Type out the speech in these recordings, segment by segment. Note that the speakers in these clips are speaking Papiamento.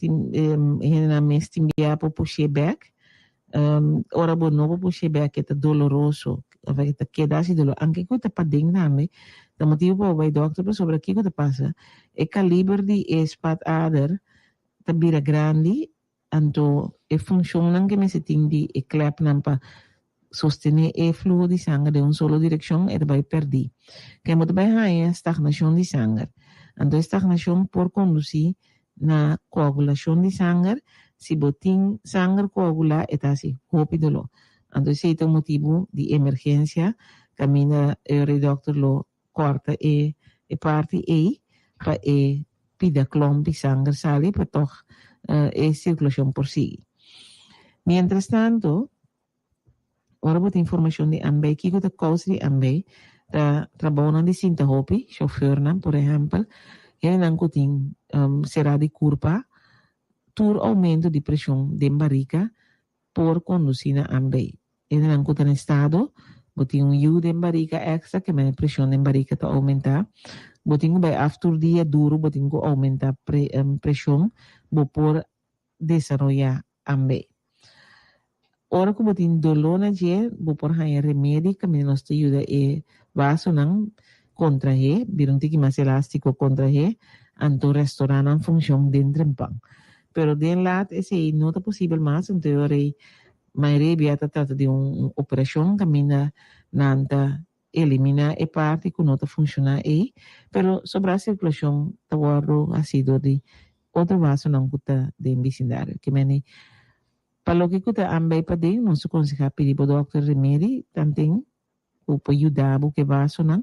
Tin hendenan mes tin bia por push'é bèk. Ora bo no por push'é bèk e ta doloroso, òf e ta keda hasi doló. Anke ku ta paden tambe ta motibu pa bo bai dòkter pasobra kiko ta pasa? E kaliber di e spatader ta bira grandi, anto e funshonnan ku e mester tin di e klepnan pa sostené e fluho di sanger den un solo direkshon e ta bai pèrdí. Ken bo ta bai haña stagnashon di sanger. Anto e stagnashon por kondusí na koagulashon di sanger. Si bo tin sanger koagulá e ta hasi hopi doló. Anto esei ta un motibu di emergensia kaminda e rei dòkter lo kòrta e e parti ei pa e pida klòmp di sanger sali pa tòg e sirkulashon por sigui. Mientrastanto. Ora bo tin formashon di ambei, kiko ta kousa di ambei? Ta trabounan di sinta hopi, shofeurnan por ehèmpel, hendenan ku tin será di kurpa, tur oumento di preshon den barika por kondusí na ambei. Hendenan ku ta na estado, bo tin un yu den barika èkstra, ke mene preshon den barika ta oumentá. Bo tin ku bai af tur dia duru, bo tin ku oumentá preshon, bo por desaroyá ambei. Ora ku bo tin doló na dje, bo por haña remedi kaminda nos ta yuda e vasonan kontrahé, bira un tiki mas elástiko, kontrahé, anto restorá nan funshon den trempan. Pero den lat esei no ta posibel mas, anto e ora ei mayoria bia ta trata di un operashon kaminda nan ta eliminá e parti ku no ta funshoná ei, pero sobrá sirkulashon ta wòrdu hasí dor di otro vasonan ku ta den bisindario. Ke meni, pa loke ku ta ambei paden, nos ta konsehá pidi bo dòkter remedi tanten ku por yuda bo ku e vasonan.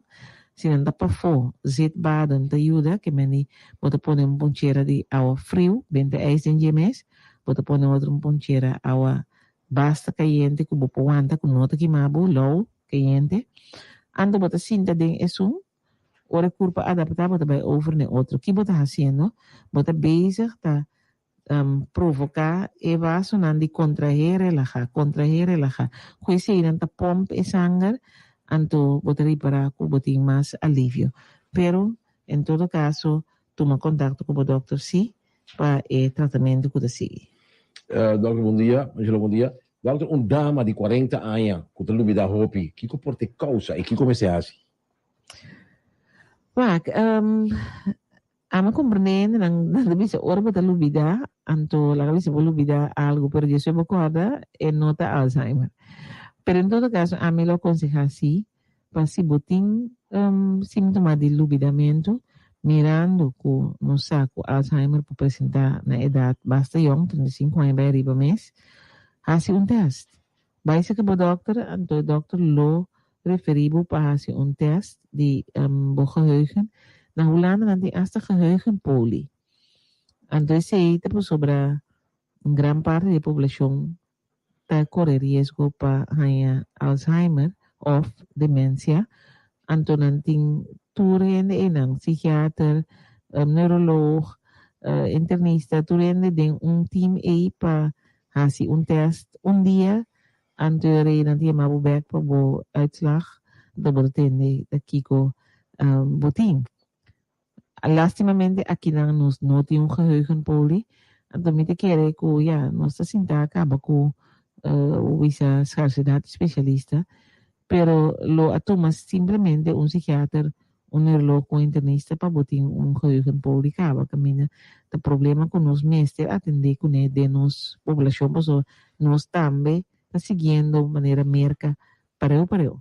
Si nan ta pafó, zitbaden ta yuda, ke meni bo ta pone un ponchera di awa friu, benta ijs den dje mes, bo ta pone otro un ponchera awa basta kayente ku bo por wanta ku no ta kima bo, lou. Kayente. Anto bo ta sinta den esun, ora e kurpa adaptá bo ta bai over n'e otro. Ki bo ta hasiendo? Bo ta bezig ta provoká e vasonan di kontrahé, relahá, kontrahé, relahá. Ku eseinan ta pòmp e sanger, anto bo ta ripará ku bo tin mas alivio. Pero, en todo kaso, tuma kontakto ku bo dòkter sí pa e tratamentu ku ta sigui. Dòkter, bon dia. Angela, bon dia. Dòkter, un dama di kuarenta aña ku ta lubidá hopi, kiko por ta e kousa i kiko mester hasi? Wak, ami a komprendé hendenan nan ta bisa ora bo ta lubidá, anto laga bisa bo lubidá algu, pero despues bo kòrda e no ta Alzheimer. Pero en todo kaso ami lo akonsehá sí Pa si bo tin símtoma di lubidamentu, mirando ku nos sa ku Alzheimer por presentá na edat basta yòn, 35 aña bai ariba mes, hasi un tèst. Bai serka bo dòkter, anto e dòkter lo referí bo pa hasi un tèst di bo geheugen. Na Hulanda nan tin asta geheugenpoli. Anto esei ta pasobra un gran parti di e poblashon ta kore riesgo pa haña Alzheimer òf demensia, anto nan tin tur hende einan, psikiater, neuroloog, internista, tur hende den un team ei pa hasi un tèst un dia, anto e rei nan ta yama bo bèk pa bo uitslag, anto bo ta tende ta kiko bo tin. Lastimamente akinan nos no tin un geheugenpoli, anto mi ta kere ku ya nos ta sinta kaba ku wisa skarsedat di spesialista, pero lo a tuma simplemente un psikiater, un neurolog ku un internista pa bo tin un geheugenpoli kaba kaminda ta problema ku nos mester atende kuné den nos poblashon pasobra nos tambe ta siguiendo manera Merka pareu pareu.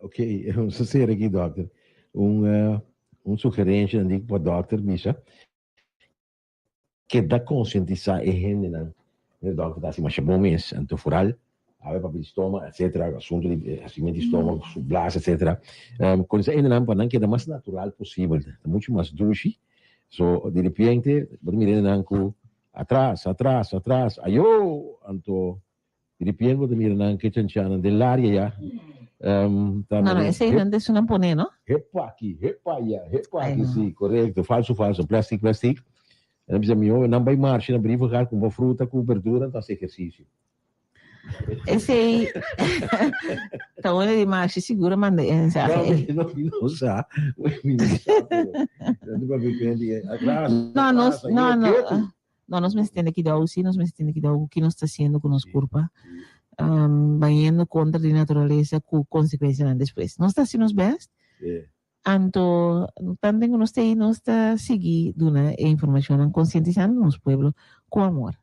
Ok, un sera aki dokter. Un un sugerencia nan di pa dokter bisa keda conscientisa e hendenan. E dokter ta hasi masha bon mes, anto foral awe papia di stoma etcetera, asunto di hasimento di stoma, su blaas etcetera. Con esei hendenan pa nan keda mas natural posibel, ta mucho mas dushi. So di repente bo ta mira hendenan cu atras, atras, atras, ayo! Anto Di repente bo ta mira nan ke chanchanan den laria ya. Ta No, no, esei nan ta esun nan pone, no? Hepa aki, hepa aya, hepa aki, si, korekto. Falso, falso, plastic, plastic. Nan bisa mi, nan bai marsha na brievengaat kumpra fruta ku berdura, nan ta hasi ehersisio. Esei ta ora di Marshi sigur a manda e mensahe ei. No, mi no sa. Mi no sa, pero ta papia ku hende atras. No, nos, no, no. No, nos mester tene kidou, sí, nos mester tene kidou ku ki nos ta hasiendo ku nos kurpa. Bayendo kontra di naturalesa ku konsekuensianan despues. Nos ta hasi nos bèst. Anto, tanten ku nos ta ei, nos ta sigui duna e informashonnan, konsientisando nos pueblo ku amor.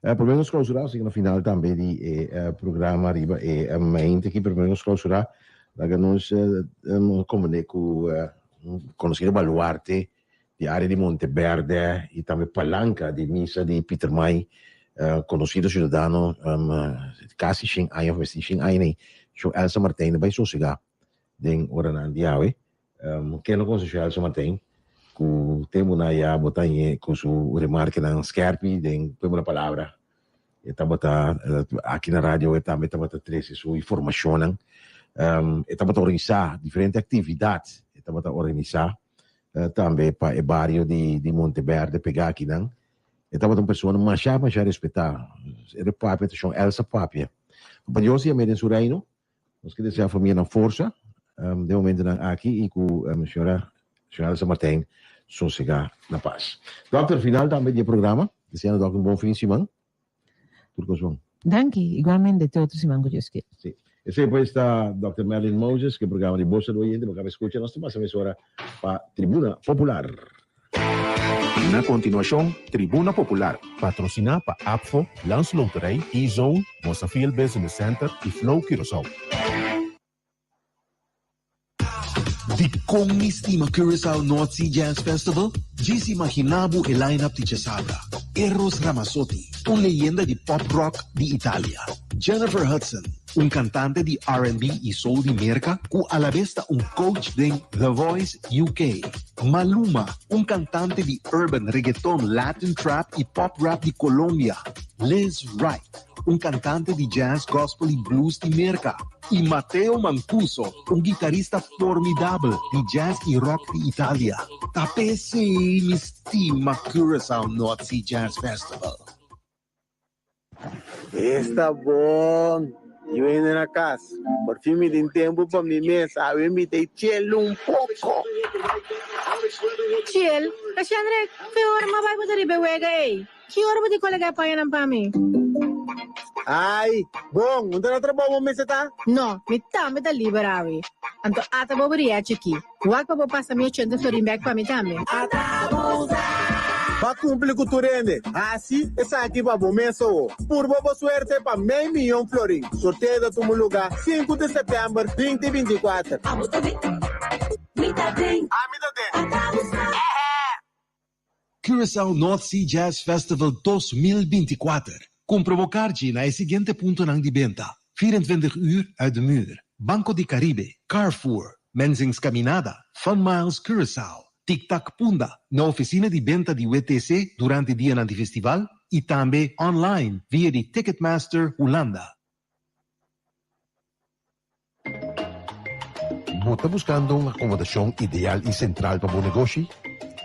Promé nos klausurá, nos yega na final tambe di e programa riba e mente aki, pero promé nos klausurá, laga nos komprendé ku un konosido baluarte di área di Monteberde i tambe palanka di misa di Pietermaai, konosido siudadano kasi shen aña òf mester shen aña nei, Shon Elsa Martijn a bai sosegá den oranan di awe. Ken lo konse Shon Elsa Martijn ku tempunan ya bo ta hañ'é ku su remarkenan skèrpi den p'e bo palabra. E tabata aki na radio e tambe tabata trese su informashonnan. E tabata organisá diferente aktividat, e tabata organisá tambe pa e bario di di Monteberde pegá akinan. E tabata un persona masha masha respetá. E papia ta Shon Elsa papia. Pa Dios yam'é den su reino. Nos ke desea famianan forsa den momentonan aki i ku señora señora Elsa Martijn sosega na pas. Dokter, final tambe di e programa. Deseando dòkter un bon fin di siman. Tur kos bon. Danki, igualmente te otro siman ku Dios kier. Si. Esei pues ta Dòkter Merlin Moses ku e programa di Bosa do Oyente. Bo kaba skucha nos ta pasa mesora pa Tribuna Popular. Na kontinuashon, Tribuna Popular, patrosiná pa APFO, Landsloterij, E-Zone, Mosafil Business Center i Flow Curaçao. Dikon mi stima Curaçao North Sea Jazz Festival? Djis imaginá bo e line-up di djasabra, Eros Ramazzotti, un leyenda di pop rock di Italia, Jennifer Hudson, un kantante di R&B i soul di Merka ku alabes ta un coach den The Voice UK, Maluma, un kantante di urban, reggaeton, latin trap i pop rap di Colombia, Lizz Wright, un kantante di jazz, gospel i blues di Merka, i Matteo Mancuso, un gitarista formidabel di jazz i rock di Italia. Ta p'esei mi stima Curaçao North Sea Jazz Festival. Esta bon! Yu hende na kas. Por fin mi tin tempu pa mi mes. Awe mi ta e chill un poko. Chill? Rashandrek, fe ora m'a bai bo ta riba e wega ei? Ki ora bo tin kolega e pañanan pa mi? Ai, bon, un ta na trabou bo mester ta? No, mi tambe ta liber awe. Anto ata bo bria chikí. Wak pa bo pasa mi ochenta florin bek pa mi tambe. Ba cumpli cu tur hende. Haci esaki pa bo mes owo. Purba bo suerte pa mei miyon florin. Sorteo ta tuma luga sinku di september binti 24. Abo ta den, mi ta den. Ami ta den. Ata bo sa. Curaçao North Sea Jazz Festival 2024. Kumpra bo karchi na e siguiente puntonan di benta, 24 uur uit de muur, Banco di Caribe, Carrefour, Mensing's Caminada, Fun Miles Curaçao, Tic Tac Punda, na ofisina di benta di WTC durante dianan di festival i tambe online via di Ticketmaster Hulanda. Bo ta buskando un akomodashon ideal i sentral pa bo negoshi?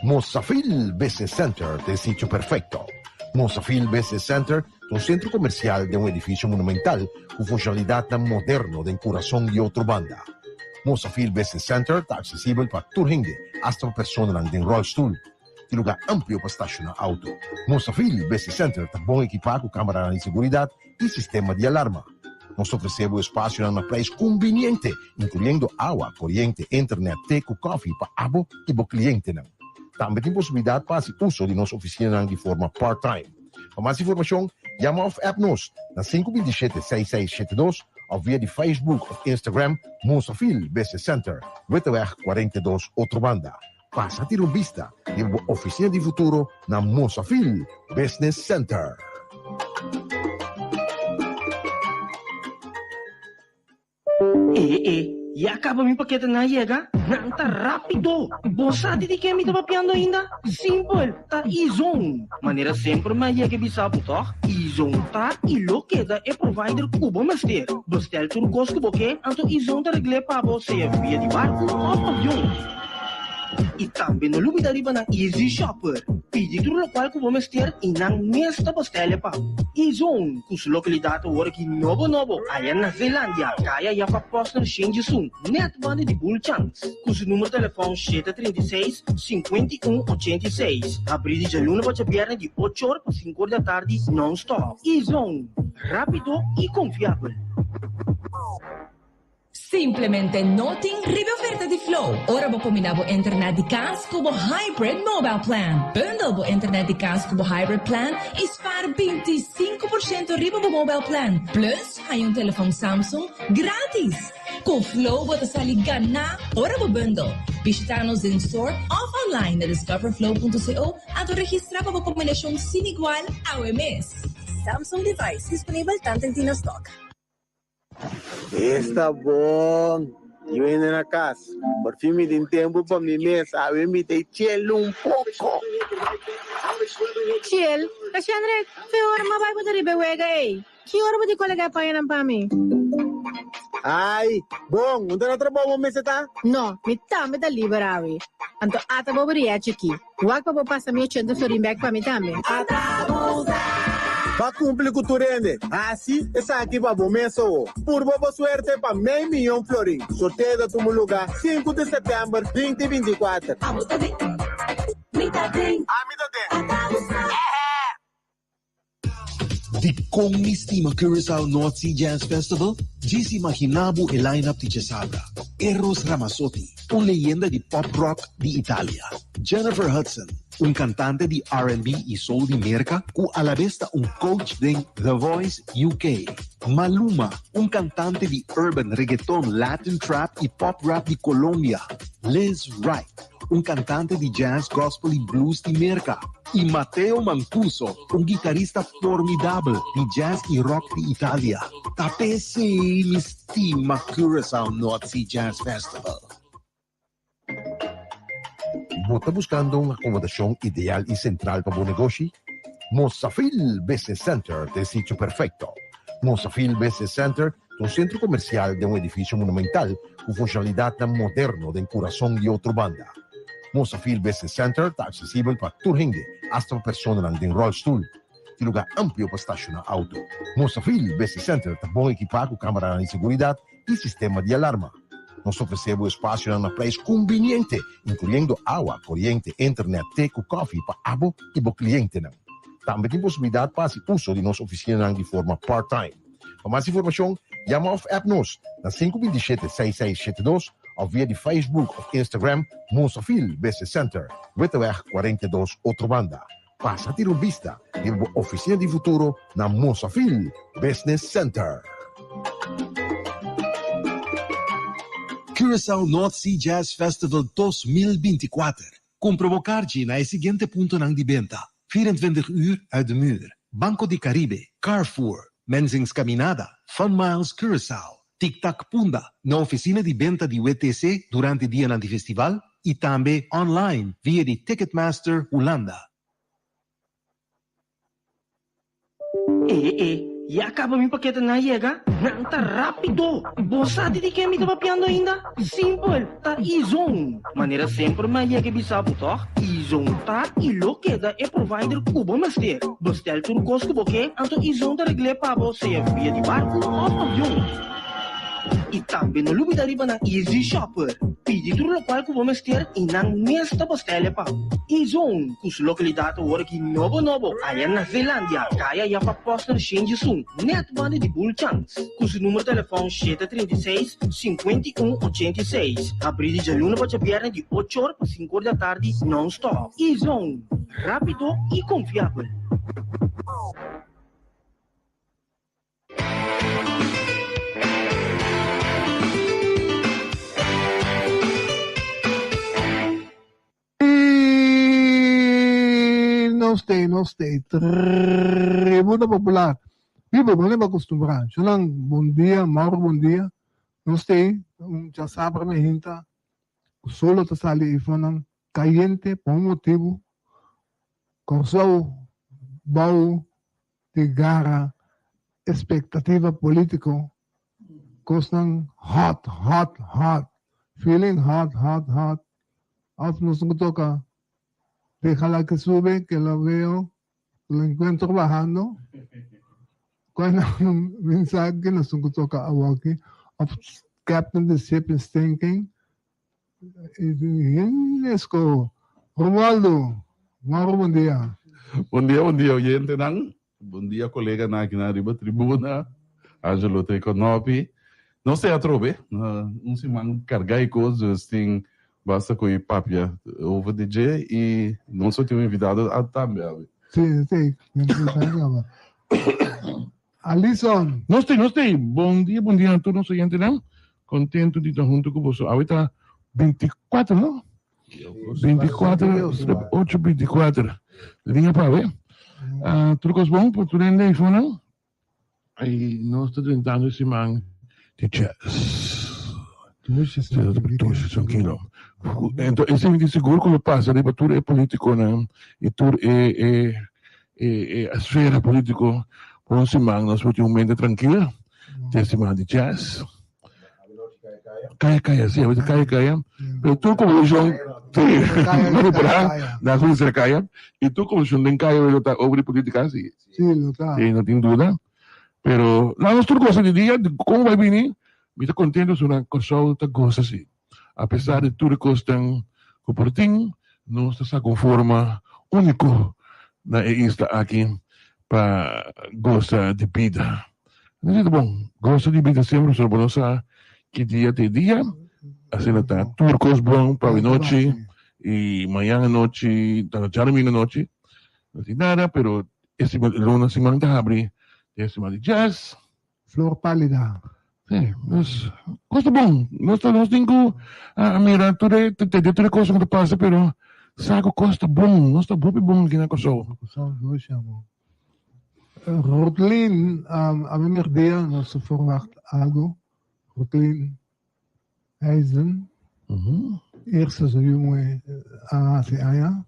Mosafil Business Center ta e sitio perfekto. Mosafil Business Center ta un sentro komersial den un edifisio monumental ku funshonalidatnan moderno den kurason di Otrobanda. Mosafil Business Center ta aksesibel pa tur hende, asta pa personanan den ròlstul. Tin lugar amplio pa stashoná auto. Mosafil Business Center ta bon ekipá ku kameranan di seguridat i sistema di alarma. Nos ta ofresé bo espasionan na prijs kumbiniente, inkluyendo awa, koriente, internet, te ku kòfi pa abo i bo klientenan. Tambe tin posibilidat pa hasi uso di nos ofisinanan di forma part-time. Pa mas informashon, yama òf app nos na 527 6672 òf via di Facebook òf Instagram Mosafil Business Center, Witteweg 42, Otrobanda. Pasa tira un bista riba bo oficina di futuro na Mosafil Business Center. E e, ya caba mi paketenan a yega? Nan ta rapido! Bo sa di di ken mi ta papiando ainda? Simpel, ta E-Zone! Manera semper mi a yega e bisa bo tòg? E-Zone ta i lo keda e provider ku bo mester. Bestel tur kos ku bo ke, anto E-Zone ta regl'é pa bo sea via di barku òf avion. I tambe no lubida riba nan Easy Shopper. Pidi tur lokual ku bo mester i nan mes ta bostèl'e pa bo. E-Zone, ku su lokalidat awor aki nobo nobo aya na Zeelandia, kaya Jacob Posner Shenjisun, nèt banda di Bulchans. Ku su numero telefòn 736, 51 86. Habrí di djaluna pa djabièrnè di ocho or pa sinku or di atardi nòn-stòp. E-Zone, rápido i konfiabel. Simplemente no tin riba e oferta di Flow ora bo kombiná bo internet di kas ku bo Hybrid Mobile Plan. Bundle bo internet di kas ku bo Hybrid Plan i spar 25% riba bo mobile plan. Plus, haña un telefòn Samsung gratis! Ku Flow bo ta sali ganá ora bo bundle. Bishitá nos den store òf online na discoverflow.co anto registrá pa bo kombinashon sin igual awe mes. Samsung device disponibel tanten tin na stock. Esta bon! Yu hende na kas. Por fin mi tin tempu pa mi mes. Awe mi ta chill un poko. Chill? Kashandre, fe ora m'a bai bo ta riba e wega ei. Ki ora bo di kolega e pañanan pa mi? Ai, bon, un ta na trabou bo mester ta? No, mi tambe ta liber awe. Anto ata bo buriachi aki. Wak pa bo pasa mi ochenta florin bek pa mi tambe. Ba cumpli cu tur hende. Haci esaki pa bo mes owo. Purba bo suerte pa mei miyon florin. Sorteo ta tuma luga sinku di september binti 24. Abo ta den, mi ta den. Ami ta den. Ata bo sa. Dikon mi stima Curaçao North Sea Jazz Festival? Djis imaginá bo e line-up di djasabra, Eros Ramazzotti, un leyenda di pop rock di Italia, Jennifer Hudson, un kantante di R&B i soul di Merka ku alabes ta un coach den The Voice UK, Maluma, un kantante di urban, reggaeton, latin trap i pop rap di Colombia, Lizz Wright, un kantante di jazz, gospel i blues di Merka, i Matteo Mancuso, un guitarista formidabel di jazz i rock di Italia. Ta p'esei mi stima Curaçao North Sea Jazz Festival. Bo ta buskando un akomodashon ideal i sentral pa bo negoshi? Mosafil Business Center ta e sitio perfekto. Mosafil Business Center ta un sentro komersial den un edifisio monumental ku funshonalidatnan moderno den kurason di Otrobanda. Mosafil Business Center ta aksesibel pa tur hende, asta pa personanan den ròlstul. Tin lugá amplio pa stashoná outo. Mosafil Business Center ta bon ekipá ku kameranan di seguridat i sistema di alarma. Nos ta ofresé bo espasionan na preis kumbiniente, inkluyendo awa, koriente, internet, te ku kòfi pa abo i bo klientenan. Tambe tin posibilidat pa hasi uso di nos ofisinanan di forma part-time. Pa mas informashon, yama òf app nos na 527 6672 òf via di Facebook òf Instagram Mosafil Business Center, Witteweg 42, Otrobanda. Pasa tira un bista riba bo ofisina di futuro na Mosafil Business Center. Curaçao North Sea Jazz Festival 2024. Kumpra bo karchi na e siguiente puntonan di benta, 24 uur uit de muur, Banco di Caribe, Carrefour, Mensing's Caminada, Fun Miles Curaçao, Tic Tac Punda, na ofisina di benta di WTC durante dianan di festival i tambe online via di Ticketmaster Hulanda. E e, ya kaba mi paketenan a yega? Nan ta rápido! Bo sa di di ken mi ta papiando ainda? Simpel, ta E-Zone! Manera semper mi a yega e bisa bo tòg? E-Zone ta i lo keda e provider ku bo mester. Bestel tur kos ku bo ke, anto E-Zone ta regl'é pa bo sea via di barku òf avion. I tambe no lubida riba nan Easy Shopper. Pidi tur lokual ku bo mester i nan mes ta bostèl'e pa bo. E-Zone, ku su lokalidat awor aki nobo nobo aya na Zeelandia, kaya Jacob Posner Shenjisun, nèt banda di Bulchans. Ku su numero telefòn 736, 51 86. Habrí di djaluna pa djabièrnè di ocho or pa sinku or di atardi nòn-stòp. E-Zone, rápido i konfiabel. I nos t'ei, nos t'ei Tribuna Popular. Bibo, bo no acostumbrá. Shonan, bon dia, Mauro bon dia. Nos t'ei, un djasabra mi hinta, ku solo ta sali eifonan kayente pa un motibu. Kòrsou bou di gara espektativa polítiko, kosnan hot, hot, hot, feeling hot, hot, hot. Of nos no toca Déjala que sube, que lo veo, lo encuentro bajando. Cuando mensaje nos no toca awoki. Of captain the ship is thinking. Esco. Romualdo, Mauro, bon dia. Bon dia, bon dia, oyentenan. Bon dia, koleganan aki na riba tribuna. Angelo Triconopi. Nos ta atrobe, un siman kargá i kos, dus tin basta ku i papia over di dje i nos lo tin un invitado tambe awe. Sí, sí. Alison. Nos tin, nos tin. Bon dia, bon dia na tur nos oyentenan. Kontentu di ta huntu ku boso. Awe ta 24, no? 24, 8, 24. Liña pa awe. Tur kos bon pa tur hende eifonan? I nos ta drentando e siman di jazz. Dushi trankilo. Ento esei mi tin sigur ku lo pasa riba tur e politikonan i tur e e e e esfera politiko por un siman nos por tin un mente trankil den siman di jazz. Kaya kaya si awor ta kaya kaya pero tur komunikashon si no repará nan kuminsá kaya i tur komunikashon den kaya lo ta over di politika si. Sí, lo ta. Sí, no tin duda. Pero laat nos tur gosa di dia, kon bai bini, mi ta kontento su na Kòrsou ta gosa si. A pesar di tur e kosnan ku por tin, nos ta saka un forma úniko na e isla aki pa gosa di bida. Asina ta bon, gosa di bida semper pasobra bo no sa ki dia ta e dia. Asina ta tur kos bon pa awenochi i mañan anochi, ta djadumingu anochi. No tin nada, pero e siman, luna siman ta habri den siman di jazz. Flor pálida. Sí, nos, cos ta bon. Nos ta, nos tin cu a mira tur e, tende tur e cosnan cu ta pasa, pero sa cu cos ta bon. Nos ta hopi bon aki na Kòrsou. Kòrsou, nos yama. Rotlin, a mi merdia nos ta verwacht algo. Rotlin IJzen. Eerste su yu muhé a hasi aña.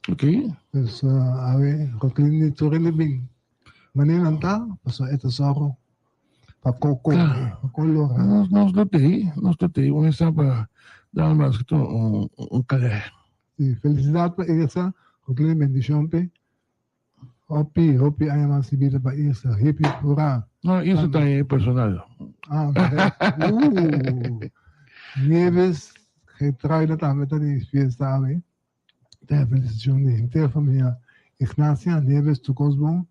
Ok. Dus awe Rotlin di tur hende bin. Manera nan ta, pasobra e ta sòru pa koko, pa kolora. Nos nos lo tei, nos lo tei. Un esa pa dal mas ku un un kalè. Si, felisidat pa Irsa, Rotlin bendishon p'e. Hopi, hopi aña mas di bida pa Isa. Hip hip hurra. No, Isa ta e personal. Ah, Nieves Getruida tambe ta di fiesta awe. Ta e felicitacion di henter famia Ignacia, Nieves, tur cos bon.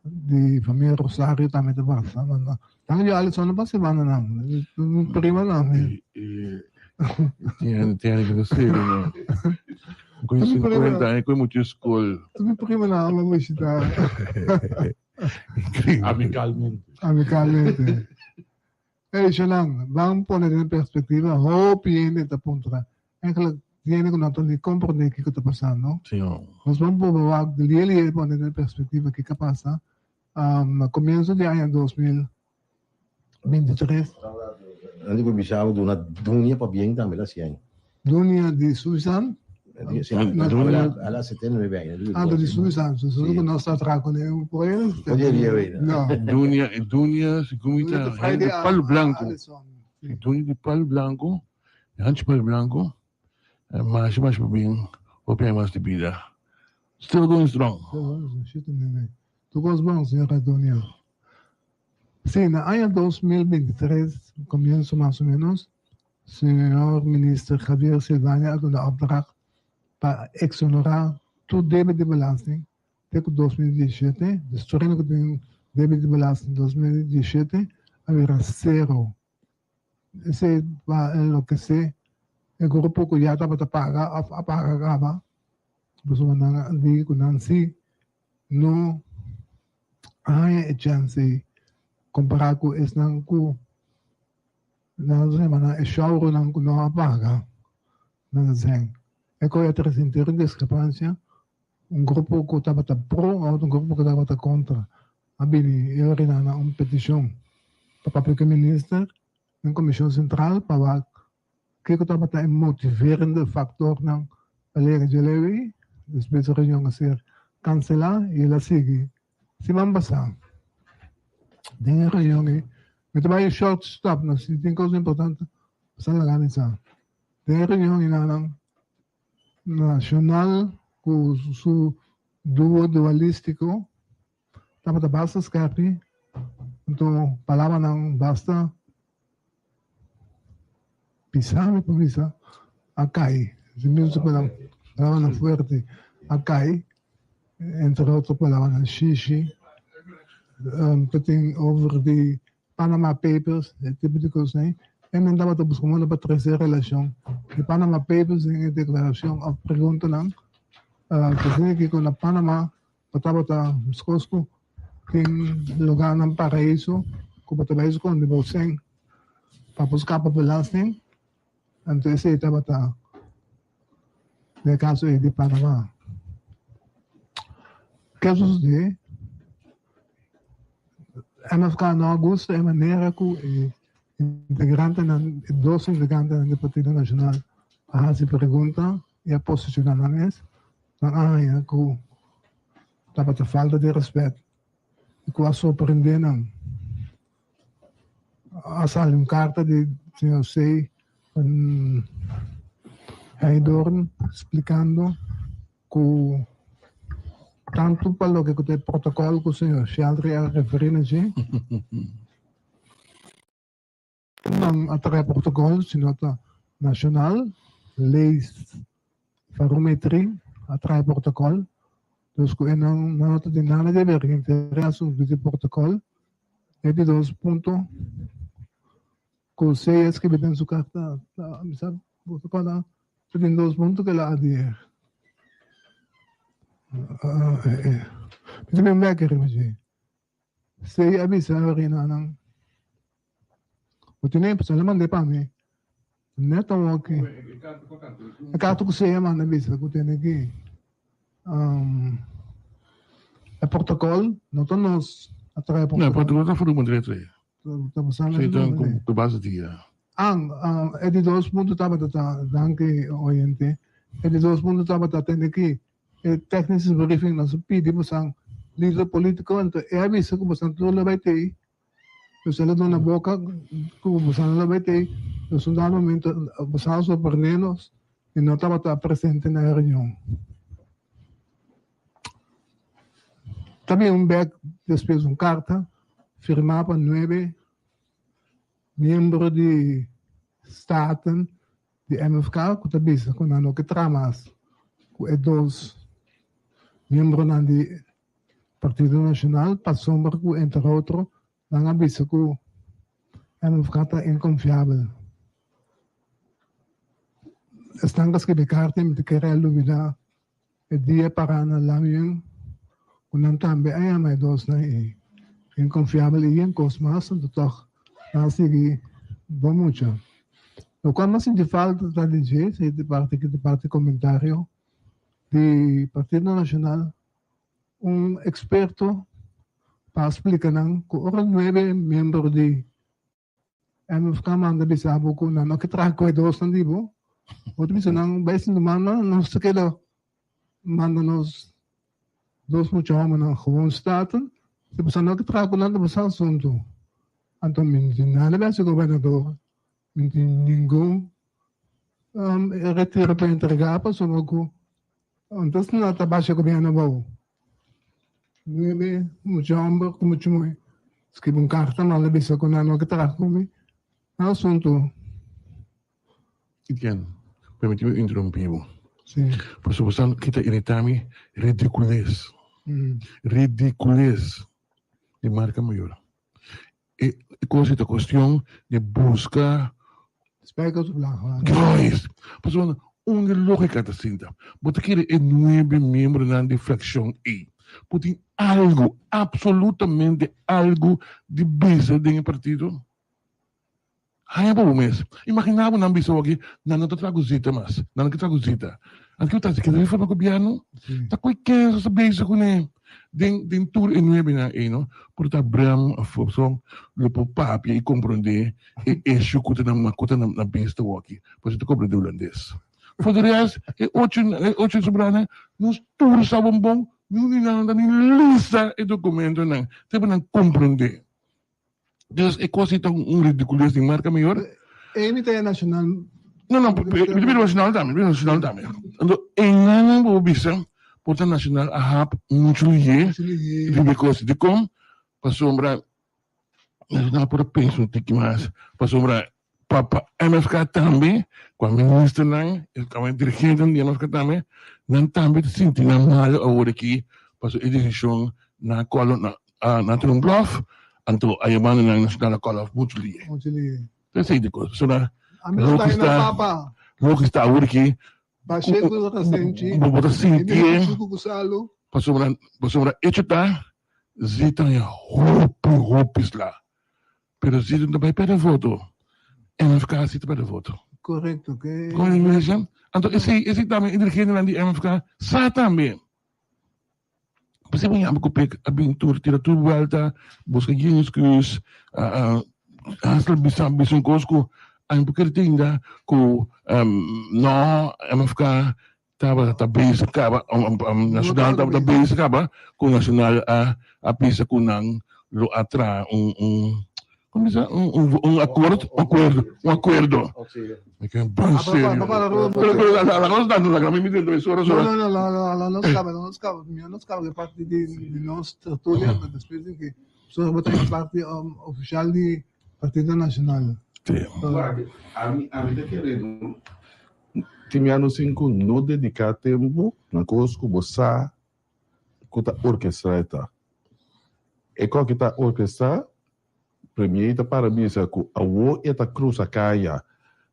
Di famia Rosario tambe ta pasa. Dank je Alison no pasa e banda nan. Prima nan. Tiene, tiene que ser, no. Con 50 años, con mucho school. Mi prima na ama visita. Amicalmente. Amicalmente. Hey, Shalan, van pone den perspectiva, hopi hende ta puntra. Eigenlijk, tiene ku no ta ni comprende kiko ta pasando. Sí, no. Nos van por wak lié lié pone den perspectiva kiko pasa. Na comienzo di aña 2023. Antes ku bisa bo duna Dunia pabien tambe la hasi aña. Dunia di Susan? Si, ala 79 aña. Ah, di Susan. Susan ku nos ta traha kuné un por el. No. Dunia, Dunia, segun mi ta hende di Palo Blanco. Dunia di Palo Blanco, Hanchi Palo Blanco, masha masha pabien, hopi aña mas di bida. Still going strong. Tur kos bon, señor Antonio. Sí, na aña 2023, comienzo mas o menos, señor minister Javier Silvania a duna opdracht pa exonerá tur debe di belasting te ku 2017. Dus tur hende ku tin debe di belasting 2017 a bira sero. Esei pa enlokesé e grupo ku ya tabata paga òf a paga kaba, pasobra nan a di ku nan sí no a haña e chèns ei kompará ku esnan ku nan ta yama nan e shòurunan ku no a paga nan sèn. E kos a trese henter un diskrepansia, un grupo ku tabata pro, otro grupo ku tabata kontra. A bini e orina na un petishon pa papia ku e minister den Komishon Sentral pa wak kiko tabata e motiverende faktornan pa llega dje leu ei. Despues e reunion a ser kanselá i el a sigui siman pasá. Den e reunion ei mi ta bai short stop no si tin kos importante sa laga mi sa. Den e reunion ei nan. Nashonal ku su duo dualístiko tabata basta skèrpi, anto palabranan basta pisá mi por bisa a kai, palabranan fuerte a kai, entre otro palabranan shishi, ta tin over di Panama Papers, e tipo di kosnan ei, e men tabata buska moda pa trese relashon di Panama Papers den e deklarashon òf preguntanan. Ta asina ki ku na Panama bo tabata meskos ku tin lugánan paraiso ku bo ta bai skonde bo sèn pa bo skapa belasting, anto esei tabata den e kaso ei di Panama. Ke a sosodé? MFK no a gusta e manera ku e integrantenan, e dos integrantenan di Partido Nashonal a hasi pregunta i a posishoná nan mes. Nan a haña ku tabata falta di rèspèt i ku a sorprendé nan. A sali un karta di señor C. Van Heydoorn splikando ku tantu pa loke ku ta e protokòl ku señor Sheldry a referí na dje, nan a traha e protokòl sino ta nashonal, lei Farometri a traha e protokòl, dus ku e nan no ta tin nada di haber henter e asuntu di protokòl. E di dos punto ku Sey a skibi den su karta ta bisa bo ta kòrda ta tin dos punto ku el a adier. Mi ta bin bek riba dje. Sey a bisa Rinanan bo tene pasobra el a mand'é pa mi net awoki. E karta ku Sey a manda bisa ku tene ki e protokòl no ta nos a traha e No, e protokòl. protokòl ta for di Madrid. Ta pasando Sí, asina ta tambe. ku base di ya. An, e di dos punto tabata ta, danki oyente, e di dos punto tabata tende ki e technische briefing nos a pidi bosan lider politico, anto e a bisa ku bosan tur lo bai tei, dus el a duna boka ku bosan lo bai tei, dus un dado momento bosan a sorprende nos di no tabata presente na e reunion. Ta bin un bek despues un karta firmá pa nuebe miembro di Staten di MFK ku ta bisa ku nan no ke traha mas ku e dos miembronan di Partido Nashonal pasobra ku entre otro nan a bisa ku MFK ta inkonfiabel. Esnan ku a skibi karta mi ta kere a lubida E dia pará na Lamien ku nan tambe a yama e dosnan ei inkonfiabel i yen kos mas, anto tòg nan a sigui bon mucha. Lokual mi a sinti falta ta di dje, si di parti di parti komentario di Partido Nashonal, un eksperto pa splika nan ku ora nuebe miembro di MFK manda bisa bo ku nan no ke traha ku e dosnan di bo. Bo ta bisa nan bai sin manda nos ta keda manda nos dos mucha homennan gewoon staten. Si boso no ke traha ku nan ta boso asuntu. Anto mi no tin nada bes ku gobernador, mi no tin ningun retiro pa entrega pasobra ku antes nan ta basha gobierno abou. Nuebe mucha homber ku mucha muhé skibi un karta manda bisa ku nan no ke traha ku mi na asuntu. Etienne, permití mi interumpí bo. Sí. Pasobra bo sa ki ta iritá mi? Ridicules. Ridicules di marca mayor. E kos ei ta kuestion di buska. Spijkers op laag water. Juist! Pasobra unda e lógika ta sinta? Bo ta kere e nuebe miembronan di frakshon ei ku tin algu, absolutamente algu di bisa den e partido? Haña pa bo mes. Imaginá bo nan bisa awor aki, nan no ta traha ku zita mas, nan no ke traha ku zita. Anto kiko ta hasi? Keda reforma gobièrnu? Ta koe kensa ta bezig kuné den den tur e nuebenan ei no? Por ta Bram òf Robson lo por papia i komprondé e issue ku ta na ku ta na bista awor aki, pasobra ta komprondé hulandes. For di rèst e ocho e ocho sobranan nos tur sa bon bon, niun di nan no ta ni lesa e dokumentonan te pa nan komprondé. Dus e kos ei ta un ridicules di marca mayor. Ey mi ta e nacional. No, no, mi ta bira nacional tambe, mi bira nacional tambe. Anto, einan bo bisa, por ta nacional a hap mucho lihe riba e kos. Dikon? Pasobra nacional por a pensa un tiki mas. Pasobra pa pa MFK tambe, kua ministernan, kua dirigentenan di MFK tambe, nan tambe ta sinti nan malo awor aki pasobra e desishon na kòl na na tene un blòf, anto a yamando nan nacional a kòl òf mucho lihe. Mucho lihe. Esei di kos. Pasobra loke sta loke sta awor aki bo ta sintié pasobra pasobra echo ta Zita haña hopi hopi sla pero Zita no ta bai pèrdè voto MFK si ta pèrdè voto. Korekto. Kon iglesia? Anto esei esei tambe e dirigentenan di MFK sa tambe. P'esei bo yama ku pek a bin tur tira tur buelta buska yen excuse hasta bisa bisa un kos ku ami por kere tinda ku no MFK tabata ta bezig kaba Nacional tabata bezig kaba ku Nacional a a bisa ku nan lo a traha un un Como bisa un un un acuerdo un acuerdo un acuerdo. Me quedé ban serio. Pero pero la la cosa tanto la mi dentro de sora sora. No no no no no no scaba no scaba mi no scaba que parte di di nos tertulia después de que sora bota en parte um, oficial di Partido Nacional. Sí. Ami ami ta kere no tin mi ano sin ku no dedica tempo na kos ku bo sa ku ta orkestrá e ta. E kòke ta orkestrá, premier ta para bisa ku awor e ta krusa kaya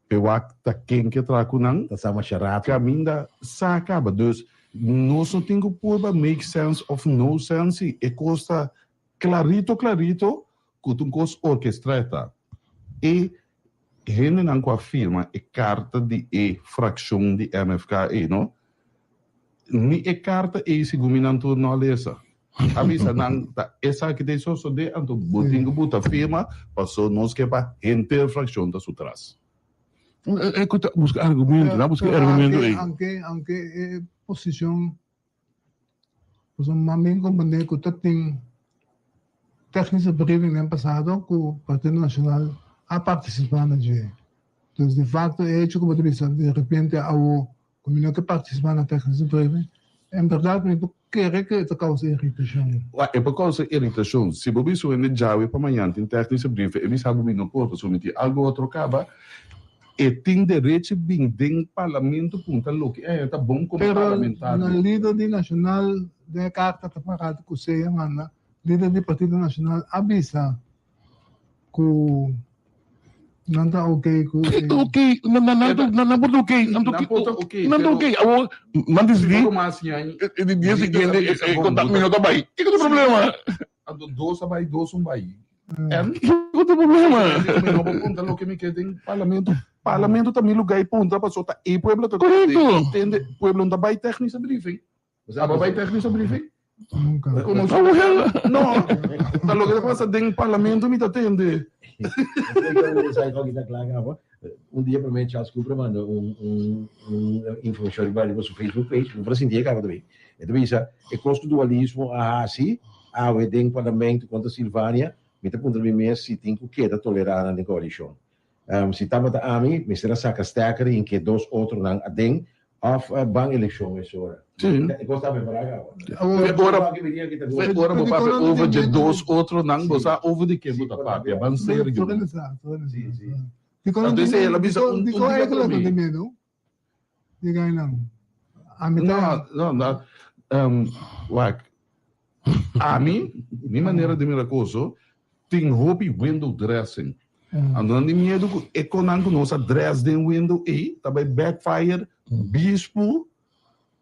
p'e wak ta ken ke traha ku nan. Ta sa masha rato. Kaminda sa kaba. Dus nos no tin ku purba make sense of no sense si e kos ta klarito klarito ku ta un kos orkestrá e ta. E hendenan ku a firma e karta di e frakshon di MFK ei no, ni e karta ei segun mi nan tur no a lesa. A bisa nan ta esaki ta e sosodé anto bo tin ku buta firma paso nos ke pa henter frakshon ta su tras. E ku ta buska argumento, nan a buska e argumento ei. Anke anke e posishon Pasobra mi a bin comprende cu ta tin technische briefing den pasado cu Partido Nacional a participa na dje. Dus de facto e hecho cu bo ta bisa di repente awo cu mi no ke participa na technische briefing, en berdad mi por kere cu e ta causa irritacion. Wak, e por causa irritacion. Si bo bisa un hende djawe pa mañan tin technische briefing, e bisa bo mi no por pasobra mi tin algo otro caba. E tin derechi bin den parlamento punta loke e haña ta bon komo parlamentario. Pero na lider di Nacional den e karta ta pará ku Cea a manda, lider di Partido Nacional a bisa ku nan ta oke ku e. Oke, nan por ta oke, nan ta oke, nan ta oke. Awor nan disidí e di dia siguiente e konta mi no ta bai. Kiko ta e problema? Anto dos a bai, dos un bai. En? Kiko ta e problema? Mi no por punta loke mi ke den parlamento. Parlamento ta mi lugar i punta paso ta e pueblo ta Correcto. tende. Pueblo no ta bai technische briefing. Abo bai technische briefing? Nunca. Como No, ta loke ta pasa den parlamento mi ta tende. Un dia prome Charles Cooper a manda un un un informacion riba riba su Facebook page, mi por a sinti e caba tambe. E ta bisa, e cos cu dualismo a haci awe den parlamento contra Silvania, mi ta puntra mi mes si tin cu keda tolera nan den coalicion. Si tabata ami, mester a saca stekker y hinke dos otronan aden of ban eleccion mesora. E cos ta prepara caba. Fe ora fe ora bo papia over dje dos otronan, bo sa over di ken bo ta papia. Ban serio. Anto esei el a bisa un dia prome. No, no, no. Wak, ami, mi manera di mira koso, tin hopi window dressing. Anto nan tin miedu ku e konan ku nos a dress den window ei ta bai backfire bispu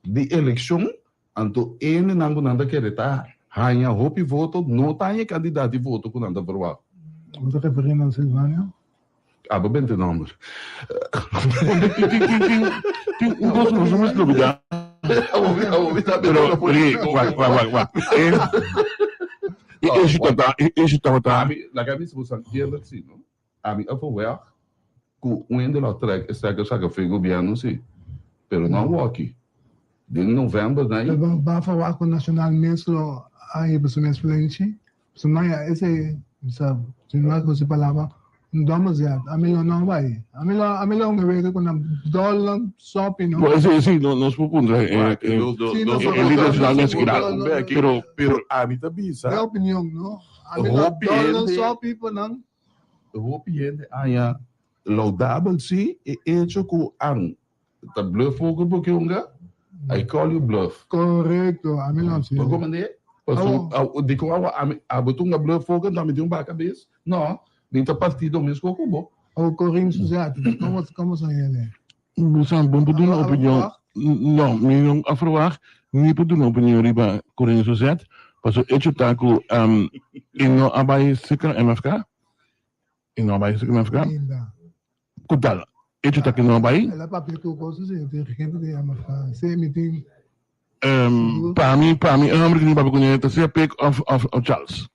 di elekshon, anto hendenan ku nan ta kere ta haña hopi voto no ta haña e kantidat di voto ku nan ta verwagt. Bo ta referí na Silvania? Abo bente nomber. Tin un kos ku nos no mester lubidá. Pero, wak, wak, wak, wak. E issue tabata, e issue tabata. Ami, laga mi bisa boso eerlijk si, no? Ami a verwagt ku un hende lo a trek e stekker saka fe gobierno si, pero no awoki. Den november na. Pero bo a verwagt ku Nacional mes lo a hiba su mes plenchi? Pasobra maya esei, mi sa, si mi mas ku si palabra. Domme zet. Ami lo no bai. Ami lo ami lo un wega ku nan dòlnan sòpi no. Bo si si no nos por puntra e e e lider nacional mes kira. Pero pero ami ta bisa. Mi opinion no. Ami lo dòlnan sòpi pa nan. Hopi hende haña laudabel si e echo ku an ta bluff poko poko yonga. I call you bluff. Korekto, ami lo hasi. Bo komende? Paso dikon awa ami abo ta un bluff poko anto ami tin un baka bes? No. Mi ta partido mes ku bo. O Corinne Suzette, como como sa yele? Bo bon por duna opinion. No, mi no a verwacht ni por duna opinion riba Corinne Suzette, paso hecho ta ku e no a bai serka MFK, e no a bai serka MFK. Ku tal? Hecho ta ku e no a bai. El a papia tur kos si, dirigente di MFK. Si mi tin. Pa mi, pa mi e homber ku mi papia kuné ta sea Pik of of Charles.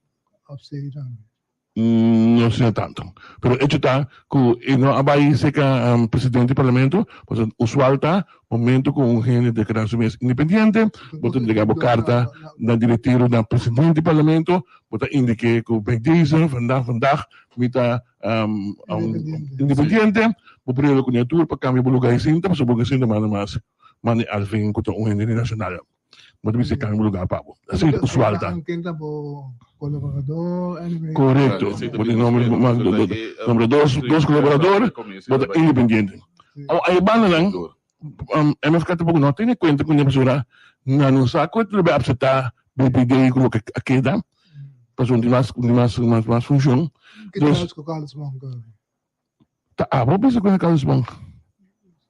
Of si tambe. No asina tanto. Pero hecho ta cu e no a bay cerca presidente di parlamento, pasobra usual ta momento cu un hende declara su mes independiente, bo ta entrega bo carta na directero na presidente di parlamento, bo ta indique cu bij deze, vandaag, vandaag, mi ta independiente, bo por rela cu neatur pa cambia bo lugar di sinta, pasobra bo no sinta manda mas manda alvin cu ta un hende nacional. Bo ta bisa cambia bo lugar pa bo. Así usual ta. Ken ta bo colaborador anyway. Correcto. Bo tin nombre, nombre dos, dos colaborador, bo ta independiente. Awo ay banda nan, MFK tampoco no tene cuenta cu ne pasobra nan no sa cu lo bay acepta BPD cu loke a keda, pasobra tin mas, mas, mas, mas funcion. Ke ta cu Carlos Monk? Ta abo bisa ku e Carlos Monk?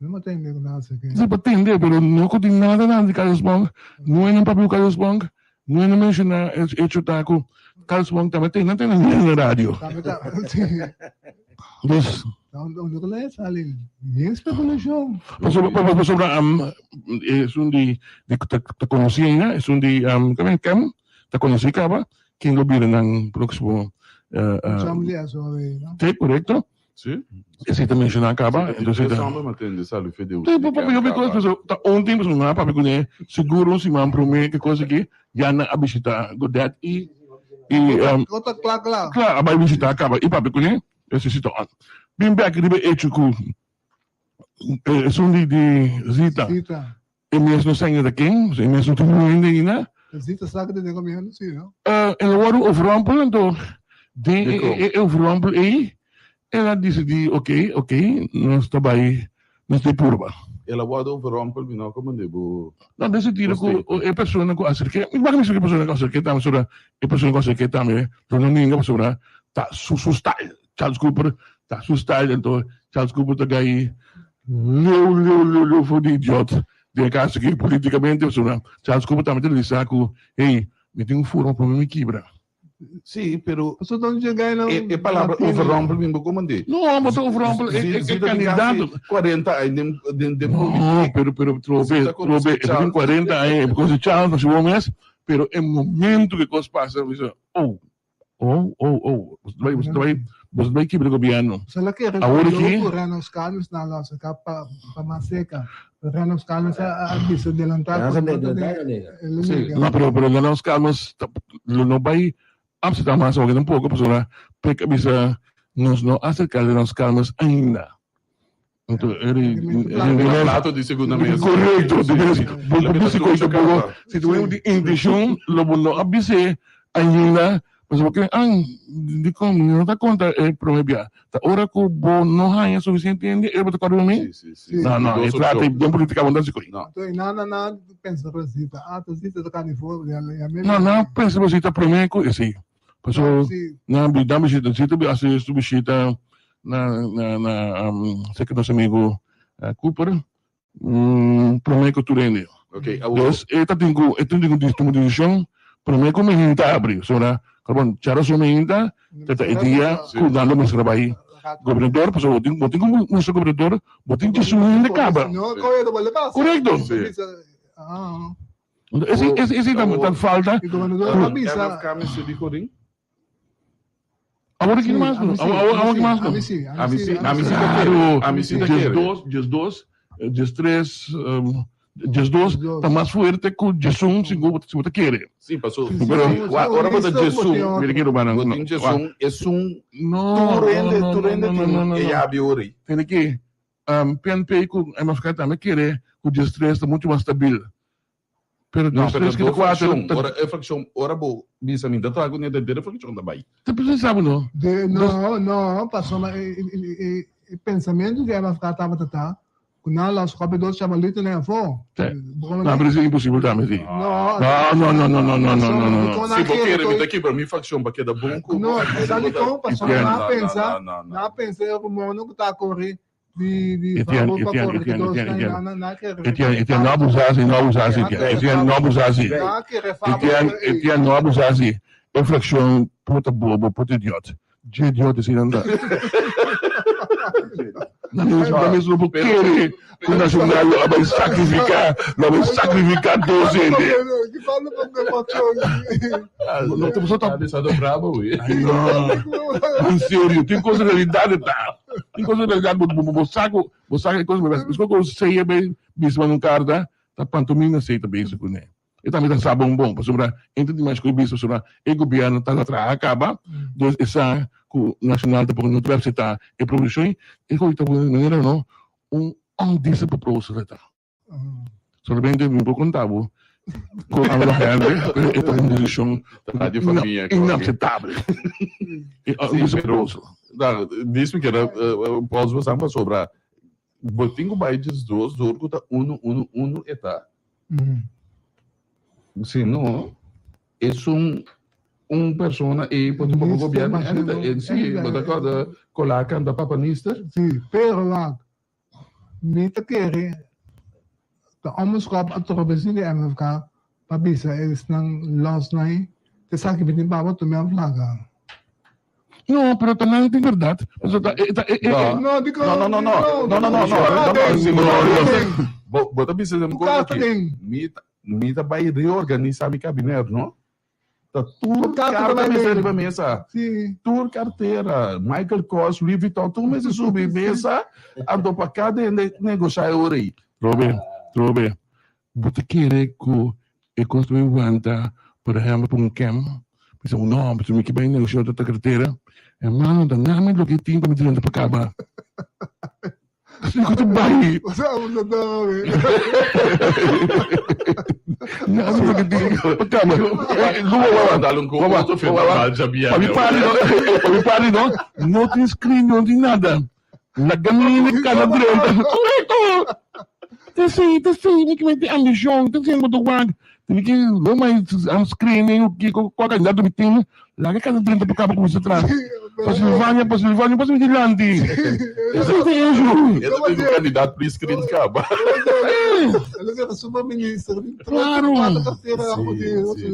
No me tende ku nada seke. Si pa tende, pero no ku tin nada nada di Carlos Monk. No e nan papia ku Carlos Monk. No e nan menshoná e hecho ta ku Carlos Monk tambe tende tende na radio. Tambe ta, si. Dus. Unda ku la e sali? Bien spekulashon. Pasobra, pasobra esun di di ta konosí ainda, esun di Kem ta konosí kaba, Ken lo bira nan próximo? Chom di SOV, no? Sí, correcto. Sí. Esei ta menciona caba. Entonces ta. Homber ma tende sali fe Deus. Sí, papi, yo because paso ta un tempo so na papi kuné seguro un siman promé ke cosa ki ya nan a bishita Godet i i Kota kla kla. Kla a bai bishita caba i papi kuné esei ta on. Bin bek riba e hecho ku esun di di Zita. Zita. E mes no sa ainda ta ken, e mes no tin un hende ainda. Zita sa ku ta den gobierno si, no? El a wòrdu overrompel, anto den e overrompel ei el a disidí, ok, ok, nos ta bai, nos ta purba. El a wòrdu overrompel, mi no a komprendé bo. No, den sentido ku e persona ku aserk'é, mi wak mi e persona ku aserk'é tambe, pasobra e persona ku aserk'é tambe lo no ninga pasobra ta su su style. Charles Cooper ta su style, anto Charles Cooper ta gai leu leu leu leu for di idiot den e caso aki politicamente pasobra Charles Cooper tambe ta realisa cu hey mi tin un forma pa mi kibra. Sí, pero Pasobra ta un gai nan e palabra overrompel mi bo komandé. No, bo ta overrompel e e candidato. 40 aña den den den No, pero pero trobe trobe e tin 40 aña e conoce Charles pasobra bo mes, pero e momento cu e cos pasa bo bisa oh. Oh, oh, oh. Boso ta bai, boso ta bai, boso ta bai kibra gobierno. Boso la kere Awor aki. ku Reynolds Carlos na lo aserká pa pa mas seka. Reynolds Carlos a a bisa delantá ku no ta den el a nega. No, pero pero Reynolds Carlos ta lo no bai apseptá mas awor tampoco pasobra Pek a bisa nos no aserká Reynolds Carlos ainda. Anto eri Plato di segunda mesa. Correcto. Bo por bisa koe tampoco si tu di intencion lo bo no a bis'é ainda pasobra bo kere an dikon mi no ta konta e prome bia ta ora ku bo no haña sufisiente hende e bo ta kòrda mi no no e trata den politica bo no ta hasi koe. Anto e nan nan pensa Rosita ah Rosita ta kani for no nan pensa Rosita prome ku esei. Paso nan bi nan bishita si ta hasi su bishita na na na seki nos amigo Cooper prome ku tur hende. Dus e ta tin ku e tin ku tuma desishon prome ku mi hinta abri pasobra bon chara su mi hinta ta ta e dia ku nan lo mester a bai gobernador pasobra bo tin bo tin ku mustra gobernador bo tin ki su hende kaba. Korekto. Esi esi esi ta ta falta. E gobernador a bisa. MFK mester di Corin. Awor ki mas no? Awor awor ki mas no? Ami si, ami si, ami si ta kere. Ami si ta kere. Djes dos, djes dos, djes tres. 12 ta mas fuerte ku 11 si bo si bo ta kere. Sí, paso Pero ora bo ta 11, mira ki rumannan, bo tin 11, esun No, tur hende, no, tur no, hende no, no, tin no, no, e no. yabi ori. Tende ki PNP ku MFK tambe kere ku 13 ta muchu mas stabil. Pero No, dos, pero tres, dos kuater. fraccion, ora e fraccion, ora bo bisa mi ta traha ku neta henter e fraccion ta bai. Ta precisá bo no. De, no, no, pasobra e, e, e, e pensamentu di MFK tabata ta ku nan lo skopi dos chabalitonan afó. Sí. No, pero esei imposibel tambe, sí. No, No, no, no, no, no, no, no, no, no. Si bo kere mi ta kibra mi fraccion pa keda bon ku No, sa dikon? Pasobra Entiendo. nan a pensa, No, no, no, no. nan a pensa e rumonnan ku ta kore di di Etienne, pa Etienne, kore Etienne, dos Etienne, na Etienne. na na kere Etienne, Etienne, no abusá así, no abusá así, Etienne. Etienne, no abusá así. Na kere fa Etienne, Etienne, no abusá así. E fraccion por ta bobo, por ta idiot. Dje idiot esei nan ta. Nan mes, nan mes no por kere ku Nacional lo a bai sacrifica, lo a bai sacrifica dos hende. No, te ta Bisa do bravo, we. Ay, no. En serio, tin cos realidad ta. Tin cos realidad bo bo bo saco, bo saca e cos, bo ko sei be bisma un carta, ta pantomima sei ta bezig kuné. E tambe ta sa bon bon, pasobra ente di mas ku e bisa pasobra e gobierno ta traha kaba, dus e sa ku Nacional tampoco no ta acepta e proposicion, e koe ta manera no un ondecent proposal ta. Solamente mi por conta bo con Angela Henry, pero e ta un decision Radio Familia, inaceptable. E Sí, un pero proposal. da, dis mi kera pausa basang pasobra bo tin ku bai djes dos dor ku ta uno uno uno e ta. Si no esun un persona ei por tin poko gobierno en ta en si bo ta korda kola kanta papa nister. Sí, pero wak, Mi ta kere ta ombudsman a trobe sin di MFK pa bisa esnan losnan ei ta esaki mi tin paba tuma e placa. No, pero ta nan tin berdad. Pasobra ta e ta e e. No, dikon? No, no, no, no, no, no, no, no, no, si bo bo bo ta bisa den Tu kos kasa aki. den. Mi ta mi ta bai reorganisa mi kabinet, no? Ta tur Carta carta bai mester den. riba mesa. Sí. Tur cartera, Michael Kors, Louis Vuitton, tur mester subi mesa, anto pa cada hende negosha e ora ei. Robe, Robe, bo ta kere ku e kos ta bai wanta, por ehempel, pa un kem, bisa un no, pasobra mi ke bai negosha otro cartera, hermano, ta nami loke tin pa mi drenta pa kaba. Asina ku ta bai. Nami loke tin pa kaba. Pa mi parti no, pa mi parti no, no tin screen, no tin nada. Laga mi kana drenta. Korekto! Ta esei, ta esei, mi ke mete ambishon, ta esei bo ta wak. Tin ke lo mai am screening o kiko, kua kandidato mi tin, laga kana drenta pa kaba kuminsa tras. Pa Silvania, pa Silvania, pasa mi dilanti. Esei ta issue. E ta tin un kandidat pre-screen kaba. Claro. Sí, sí, sí.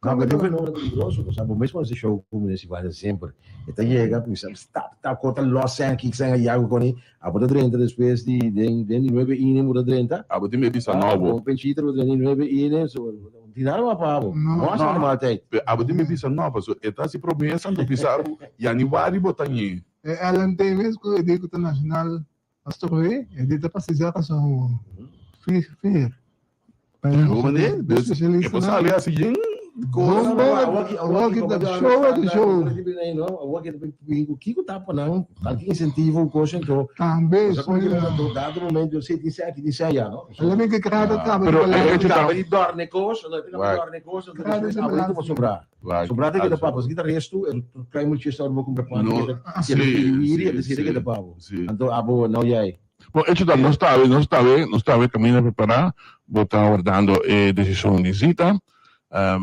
No, pero yo fenómeno peligroso, o sea, bo mes conoce show cu mi Silvania semper. E ta yega, cuminsa stap, tap, corta los sen, kick sen, ayago con e. Abo ta drenta despues di den den di nuebe ine bo ta drenta. Abo tin be bisa nobo. Con Penchita bo drenta di nuebe ine, so no tin nada mas pa abo. No haci nada mal tijd. Pero abo tin be bisa nobo, pasobra e ta haci promesa, anto bisa abo januari bo ta ñe. E LNT mes cu e di cu ta nacional Pastor e di ta pasa rason fier. Hombre, dus e por sali hasi yen kos. Show di show. Kiko ta pa nan, kalke insentivo kos ento. Tambe. Dado momento si tin seki tin seya no. Let me kra ta kaba. Pero e hecho ta di dorne kos, no te kaba dorne kos, anto despues abo ta sobra. Sobra te keda pa, paski ta restu, e krai mucho esta ora bo kumpra pan, keda piri, e keda pa bo. Anto abo no yai. Bon, hecho ta, nos ta awe, nos ta awe, nos ta awe caminda prepara, bo ta wardando e decision di Zita, pa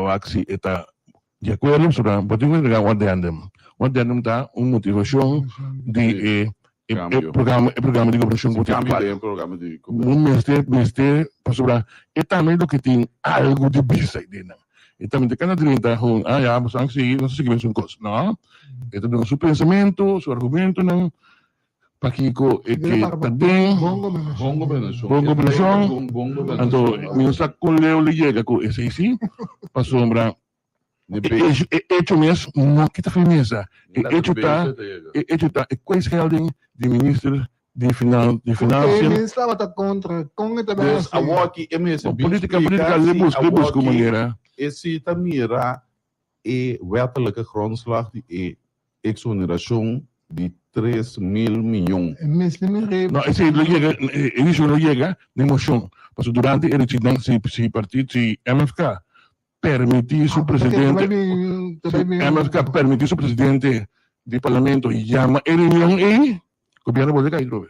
wak si e ta di acuerdo, pasobra bo tin cu entrega un addendum. Un addendum ta un motivacion di e e programa, e programa di gobernacion cu bo tin actual. Bo mester, mester, pasobra e tambe loke tin algo di bisa ei den nan. E tambe ta cana drenta gewoon, ah ya, boso a sigui, nos a sigui mesun cos. No, e ta duna su pensamento, su argumentonan. Pakiko e ke ta den Bon gobernashon. Bon gobernashon. Anto mi no sa kon leu lo yega ku esei si, pasobra e echo mes no kita firmesa. E echo ta, e echo ta e kwijtschelding di minister. di finan di financiën. E mes tabata kontra, kon e ta bai Dus hasi? awoki e mester bin Politica, splika politica, si le busca, le busca un awoki manera. e si ta mira e wettelijke grondslag di e exoneracion di 3000 miyon. E mester mir'é. No, esei lo yega, e issue lo yega den mocion. Pasobra durante e rechitnan si si partido, si MFK permití su presidente, si MFK permití su presidente di parlamento yama e reunion ei, gobierno bolbe kai atrobe.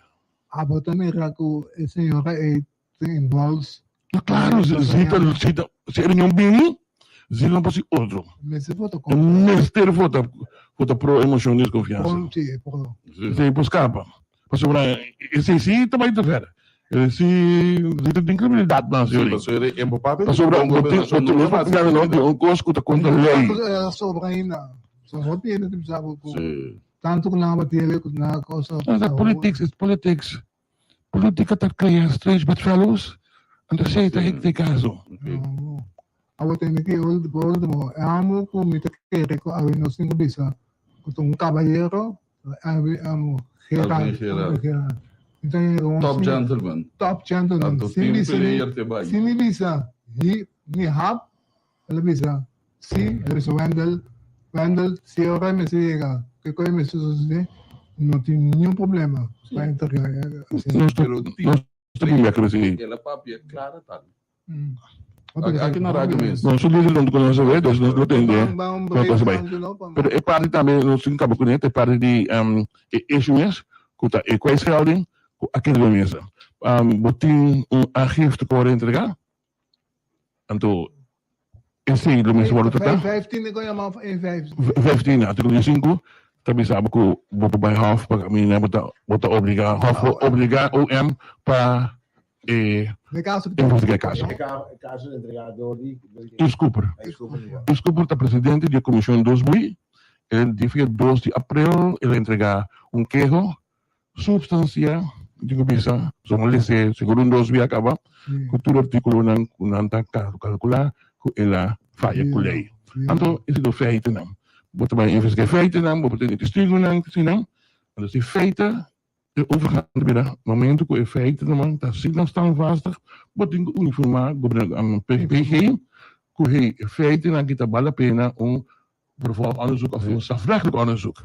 Abo ta mira ku e señora ei tin involves. No, claro, si si ta si ta si e reunion bini, si no por si otro. Mester vota kontra. Mester vota vota pro e mocion di desconfiansa. Pro, si, pro. Si por skapa. Pasobra esei si ta bai te ver. Si si ta tin credibilidad mas Sí, yori. pasobra e bo papia di Pasobra bon bo tin gobernashon bo no tin ta fácil. no tin un kos ku ta kontra lei. A sobra ainda. So hopi hende ta bisa bo ku Sí. tantu ku nan a bati ku nan a kosa. No, ta politics is politics. Politica ta crea strange bedfellows, anto esei ta hek te caso. Awor tende ki por ultimo, e amo ku mi ta kere ku awe nos tin ku bisa ku ta un kabayero, awe amo Gerard, Alvin Gerard. Alvin Gerard. Mi ta yega un Top sin- gentleman. Top gentleman. Anto Sin team bisa ni, player te bai. sin ni bisa hi ni hap, el a bisa si, el a bisa Wendell, Wendell, si e ora mester yega, ke koe mester sosode, no tin niun problema pa entrega asina. Nos ta Pero team nos ta bibia kere si. El a papia clara tambe. Aki na radio mes. Nos su lider no conoce ve, dus nos lo tende con cosa bay. Pero e parti tambe nos tin caba cune, e parti di e issue mes, cu ta e kwijtschelding, cu a keda riba mesa. Bo tin un aangifte cu worde entrega, anto esey lo mester worde trata. Vijftien e yama of een vijf? Vijftien, articulo diesinku ta bisa bo cu bo por bay hof pa caminda bo ta bo ta obliga, hof por obliga OM pa e investiga e caso. E caso ta entrega door di? Yves Cooper. Yves Cooper ta presidente di e comision dos bui. El di via dos di april el a entrega un keho substancia, mi tin cu bisa, pasobra mi a lese segun un dos bia caba, cu tur articulonan cu nan ta calcula cu el a faya cu ley. Anto e sido feitenan. Bo ta bay investiga e feitenan, bo por tene testigonan, asina. Anto si feite E overgang ta bira momento ku e feitennan ta asina standvastig, bo tin ku informá goberna PG ku hey e feitennan aki ta bal la pena un vervolgonderzoek of un strafrechtelijk onderzoek.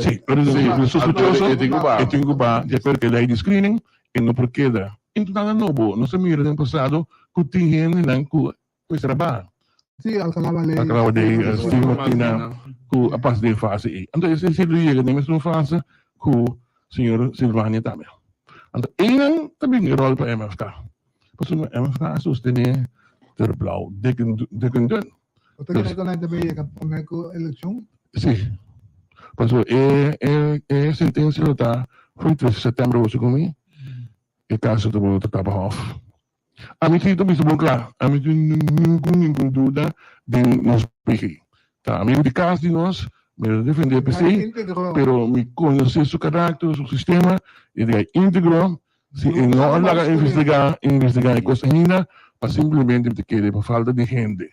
Sí, pero si sospechoso e tin ku ba di akuerdo ku e lei di screening e no por keda. Entonces nada nobo, nos a mira den pasado ku tin hendenan ku Pues Rabá. Sí, Alcalá Baley. Alcalá Baley, Steve Martina, ku a pasa den e fase ei. Anto esei si lo yega den mesmo fase ku señor Silvania tambe. Anto einan ta bin e ròl pa MFK. Pasobra MFK a sostené Ter Blauw dik en dik en dun. Bo ta kere ku nan ta bin yega promé ku elekshon? Sí. Pasobra e e e sentensia lo ta for tres di sètèmber bo segun mi. E kaso ta bo ta tapa hòf. Ami si ta bisa bon kla, ami tin ningun ningun duda den nos PG. Ta amigu di kas di nos, mi ta defende p'esei, pero mi konosé su karakter, su sistema, e ta íntegro, si e no a laga investigá, investigá e kos ainda, pa simplemente mi ta kere pa falta di hende.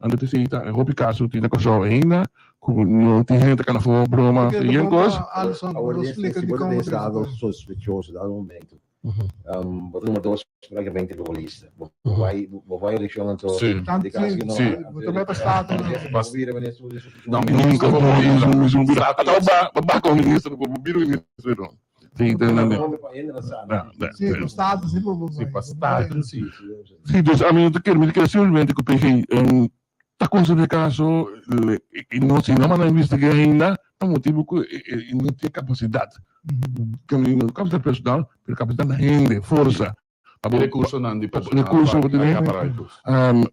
Anto ta esei ta e hopi kaso tin na Kòrsou ainda ku no tin hende ta kana for broma yen kos. Awor si bo ta den estado sospechoso dado momento bo ta numero dos praktikamente riba bo lista bo bai bo bai elekshon anto di kaso ku no bo bira manera No mi bira ata bo ba komo minister bo bira minister. Sí, te nan. Sí, pa Staten sí por Sí, pa Staten sí. Sí, dus ami no ta kere, mi ta kere simplemente ku PG ta konsidera e kaso i no si no manda investigá ainda pa motibu ku e no tin e kapasidat. No kapasidat personal, pero kapasidat na hende, forsa. Recursonan di personal. Recurso bo tene.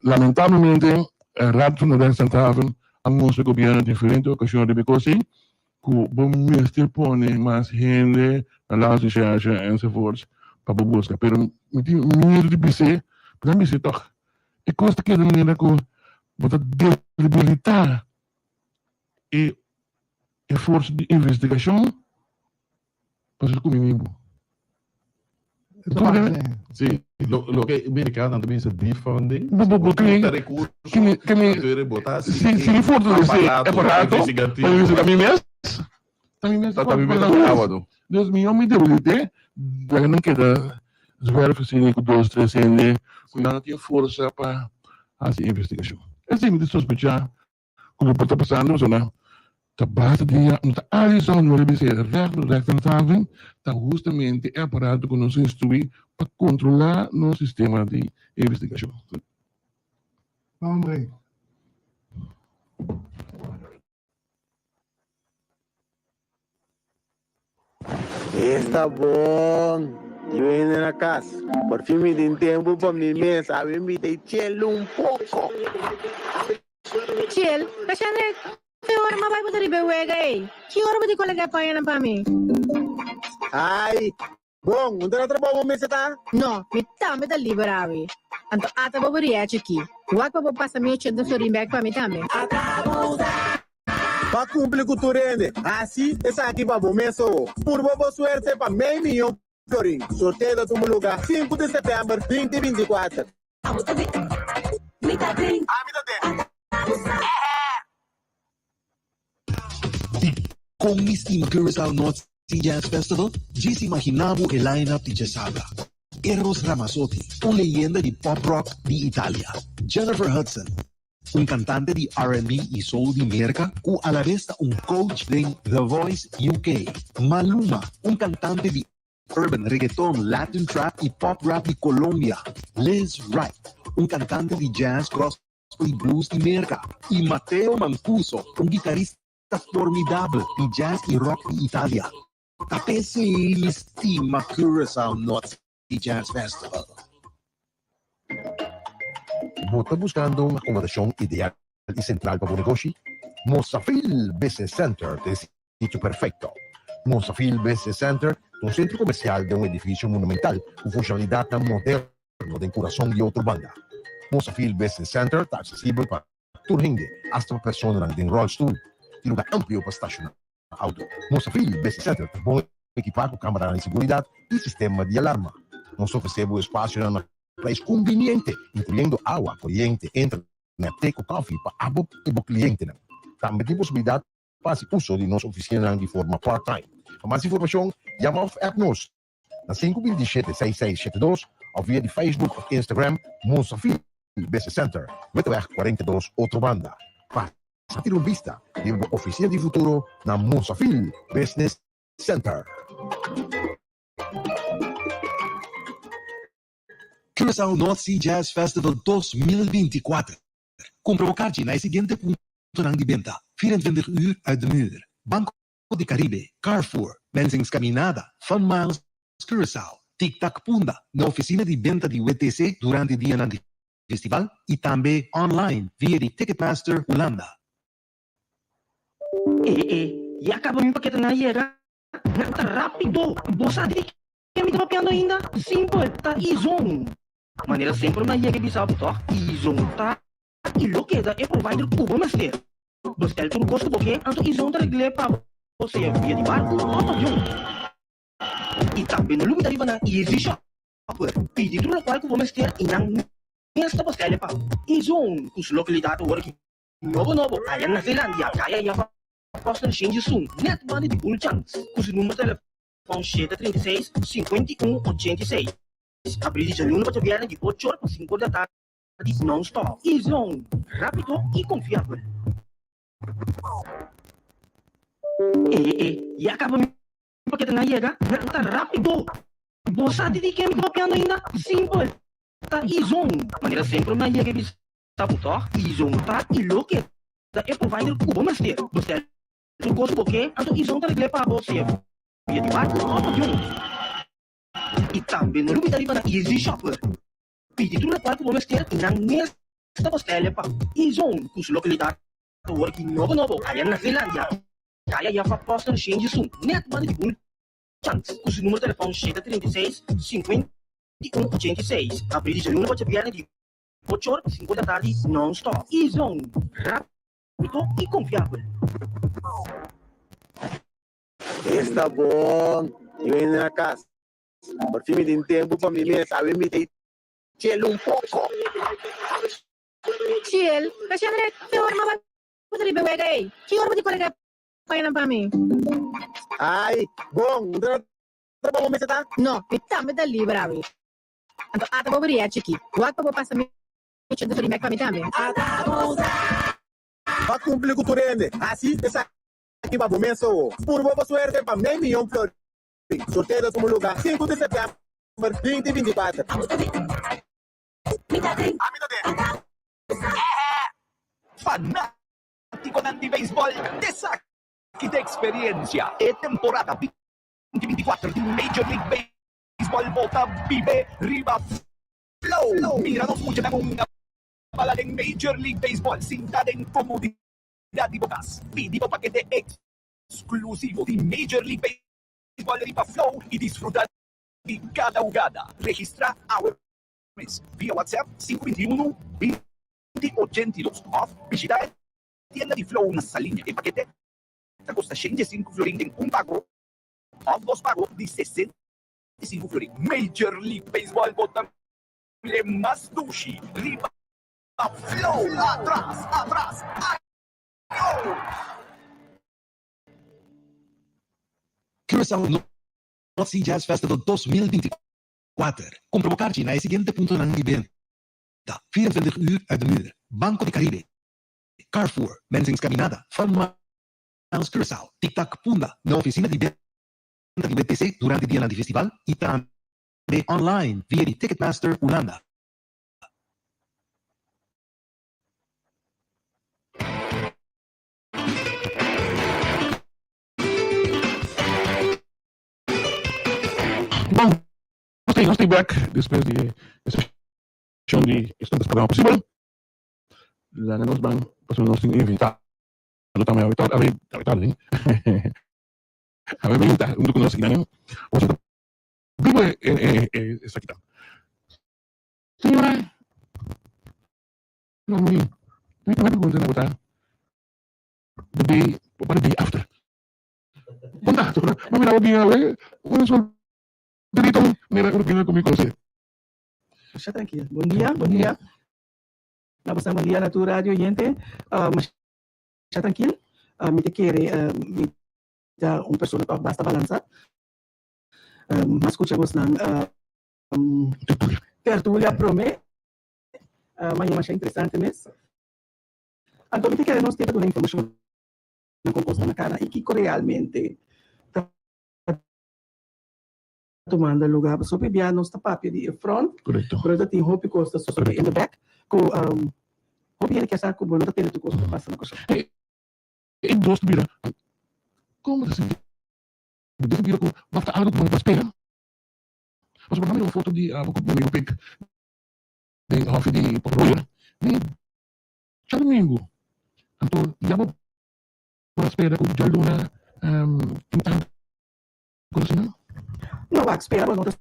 Lamentablemente Raad van de Rijkshandhaving a mustra gobierno diferente ocasion riba e cos ey cu bo mester pone mas hende na landsrecherche enzovoorts pa bo busca. Pero mi tin miedo di bis'e, pero nan bis'e toch e cos ta keda manera cu bo ta debilita e forsa di investigacion. Pasobra ku mi mi bo. Sí, loke merikanonan ta bisa defunding. Bo bo bo Bo ta rekurso, si mi fortalesé e aparato pa investigá mi mes. Ta mi mes Ta mi mes ta sábado. Dus mihó mi debilité, laga nan keda zwerf asina ku dos, tres hende ku nan no tin forsa pa hasi investigashon. Esei mi ta sospechá ku lo por ta pasando pasobra ta basta dia no ta Alison no riba esei recht rechthandhaving ta hustamente e aparato ku nos a instruí pa kontrolá nos sistema di investigashon. Hombre. Esta bon! Yu hende na kas. Por fin mi tin tempu pa mi mes. Awe mi ta chill un poko. Chill? Kashandre, te ora m'a bai bo ta riba e wega ei. Ki ora bo tin kolega e pañanan pa mi? Ai! Bon, un ta na trabou bo mester ta? No, mi tambe ta liber awe. Anto ata bo buriachi aki. Wak pa bo pasa mi ochenta florin bek pa mi tambe. Pa cumpli cu tur hende, haci esaki pa bo mes owo. Purba bo suerte pa mei miyon florin. Sorteo ta tuma luga sinku di september binti 24. Ami ta den. Mi ta den. Ami ta den. Dikon mi stima Curaçao North Sea Jazz Festival? Djis imaginá bo e line-up di djasabra, Eros Ramazzotti, un leyenda di pop-rock di Italia, Jennifer Hudson, un kantante di R&B i soul di Merka ku alabes ta un coach den The Voice UK, Maluma, un kantante di urban, reggaeton, latin trap i pop rap di Colombia, Lizz Wright, un kantante di jazz, gospel i blues di Merka, i Matteo Mancuso, un gitarista formidabel di jazz i rock di Italia. Ta p'esei mi stima Curaçao North Sea Jazz Festival. Bo ta buskando un akomodashon ideal i sentral pa bo negoshi? Mosafil Business Center ta e sitio perfekto. Mosafil Business Center ta un sentro komersial den un edifisio monumental ku funshonalidatnan moderno den kurason di Otrobanda. Mosafil Business Center ta aksesibel pa tur hende, asta pa personanan den ròlstul. Tin luga amplio pa stashoná auto. Mosafil Business Center ta bon ekipá ku kameranan di seguridat i sistema di alarma. Nos ta ofresé bo espasionan na preis kumbiniente, inkluyendo awa, koriente, internet, te ku kòfi pa abo i bo klientenan. Tambe tin posibilidat pa hasi uso di nos ofisinanan di forma part-time. Pa mas informashon, yama òf app nos na 527 6672 òf via di Facebook òf Instagram Mosafil Business Center, Witteweg 42, Otrobanda. Pasa tira un bista riba bo ofisina di futuro na Mosafil Business Center. Curaçao North Sea Jazz Festival 2024. Kumpra bo karchi na e siguiente puntonan di benta, 24 uur uit de muur, Banco di Caribe, Carrefour, Mensing's Caminada, Fun Miles Curaçao, Tic Tac Punda, na ofisina di benta di WTC durante dianan di festival i tambe online via di Ticketmaster Hulanda. E e, ya caba mi paketenan a yega. Nan ta rapido. Bo sa di ke mi ta papiando ainda? Simpel, ta Izon. Manera semper mi a yega e bisa bo tòg, Izon ta i lo keda e provider ku bo mester. Bestel tur kos ku bo ke, anto Izon ta regl'é pa bo, sea via di barku òf avion. I tambe no lubida riba nan Easy Shopper. Pidi tur lokual ku bo mester i nan mes ta bestel'é pa bo. Izon, ku su lokalidat awor aki nobo nobo aya na Zeelandia, kaya Java Foster Shenji Sun, nèt banda di Bulchans, ku su number telefòn shete 36 51 86. Abrí di djaluna pa djabièrnè di ocho or pa sinku or di atardi non-stop. E-Zone, rápido i konfiabel. E e, ya kaba mi paketenan a yega, nan ta rápido. Bo sa di di ke mi ta papiando ainda? Simpel, ta E-Zone. Manera semper mi a yega e bisa bo tòg, E-Zone ta i loke ta e provider ku bo mester. Bo stel tur kos ku bo ke, anto E-Zone ta regl'é pa bo, sea via di barku òf avion. I tambe no lubida riba nan Easy Shopper. Pidi tur lokual ku bo mester i nan mes ta bostel'e pa E-Zone ku su lokalidat ta wor ki nobo nobo aya na Zeelandia. Kaya Jaffa Poster Shenji Sun net banda di Bull Chance ku su numero telefòn 736 51 86. Abrí di djaluna pa djabièrnè di ocho or pa sinku di atardi non-stop. E-Zone, rápido i konfiabel. Esta bon, mi bini na cas. Por fin mi tin tempo pa mi mes. Awe mi ta chill un poco. Chill? Kashandre, ki ora m'a bai riba e wega ei? Ki ora bo tin kolega? Pañanan pa mi. Ai, bon, un ta trabou bo mester ta? No, mi tambe ta liber awe. Anto ata bo bria chiki. Wak pa bo pasa mi ochenta florin bek pa mi tambe. Ata bo sa! Bo a cumpli cu tur hende. Haci esaki pa bo mes owo. Purba bo suerte pa mei miyon florin. Sorteo ta tuma luga sinku di september 2024. Abo ta den. Mi ta den. Ami ta den. Ata bo sa! Fanaticonan di beisbol, esaki ta experiencia e temporada 2024 di Major League Baseball bo ta bibe riba Flow. Mira nos muchanan hunga bala den Major League Baseball sinta den comodidad di bo cas. Pidi bo pakete exclusivo di Major League Baseball riba Flow y disfruta di cada hugada. Registra awe mes via WhatsApp 521 2082 of bishita e tienda di Flow na Saliña. E pakete ta costa 105 florin den un pago of dos pago di 65 florin. Major League Baseball bo ta mira e mas dushi riba Flow. Atras, atras, ayo! Curaçao North Sea Jazz Festival 2024. Kumpra bo karchi na e siguiente puntonan di benta. Ta 24 uur uit de muur, Banco di Caribe, Carrefour, Mensing's Caminada, Fun Miles Curaçao, Tic Tac Punda, na oficina di benta di WTC durante dianan di festival y tambe online via di Ticketmaster Hulanda. Bon, nos ta nos ta bek despues di e seshon di Esnan Ta Programa Posibel. Laga nos ban pasobra nos tin un invitado tambe awe tardi, awe awe tardi awe mainta huntu ku nos i nan boso ta biba e e esaki ta. Señora Romani, mi prome pregunta na bo ta the day, what the day after? Kon ta? Bo mira bo bin awe un solterito mira uru bina ku mi konosé. Masha trankil. Bon dia, bon dia. Na boso bon dia na tur radio oyente. Masha trankil. Mi ta kere mi ta un persona ku a basta balansa. Mi a skucha bosnan tertulia prome. Maña masha interesante mes. Anto mi ta kere nos tin ta duna informashon kon kos ta na kana i kiko realmente ta tumando lugar. Pasobra hopi bia nos ta papia di e front, pero ta tin hopi kos ta sosode in the back ku hopi hende kier sa ku bo no ta tende tur kos ku ta pasa na Kòrsou. E dos ta bira, kon bo ta sinti? Bo den sentido ku bo ta algu ku bo no por spera? Pasobra bo a mira un foto di abo ku bo amigu Pik den hòfi di Papa Royer di djadumingu. Anto ya bo por a spera ku djaluna tin tantu konosínan? No, wak, spera bo no ta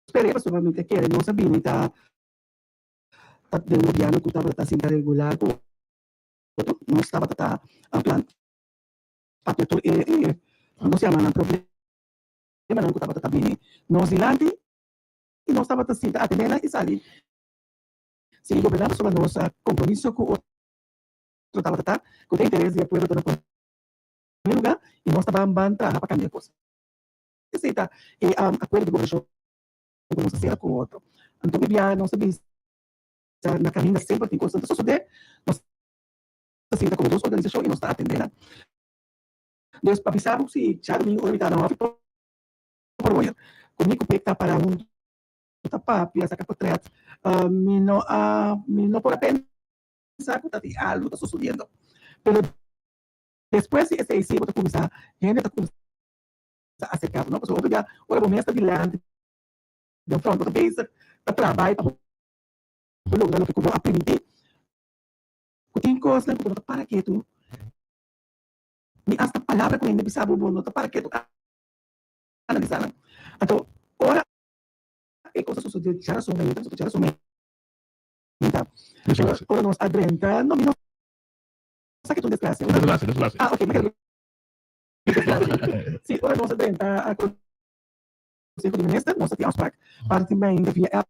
sper'é pasobra mi ta kere nos a bini ta ta den un gobièrnu ku tabata ta sinta regular ku otro. Nos tabata ta plan papia tur e e nos yama nan problemanan ku tabata ta bini nos dilanti i nos tabata sinta atendé nan i sali sigui goberná pasobra nos kompromiso ku otro tabata ta ku ta interes di e pueblo ta na promé lugá i nos ta ban ban traha pa kambia kos. Esei ta e akuerdo di gobernashon ku nos a sera ku otro. Anto mi bia nos ta bisa na kaminda semper tin kosnan ta sosodé, nos ta sinta komo dos organisashon i nos ta atendé nan. Dus pa bisa bo si djadumingu ora mi ta na hòfi por roya ku mi ku Pek ta para huntu ta papia saka potret mi no a mi no por a pensa ku ta tin algu ta sosodiendo pero despues di esei si bo ta kuminsá hende ta kuminsá aserká bo no pasobra hopi bia ora bo mes ta dilanti den front bo ta bezig ta trabai pa bo logra loke ku bo a primintí ku tin kosnan ku bo no ta para ketu ni asta palabra ku hende bisa bo bo no ta para ketu analisá nan anto ora e kos a sosodé djarason mainta pasobra djarason mainta ora nos a drenta no mi no sa ke ta un desgrasia ah ok mi si ora nos a drenta a konseho di minister nos a tin afsprak parti mainta via app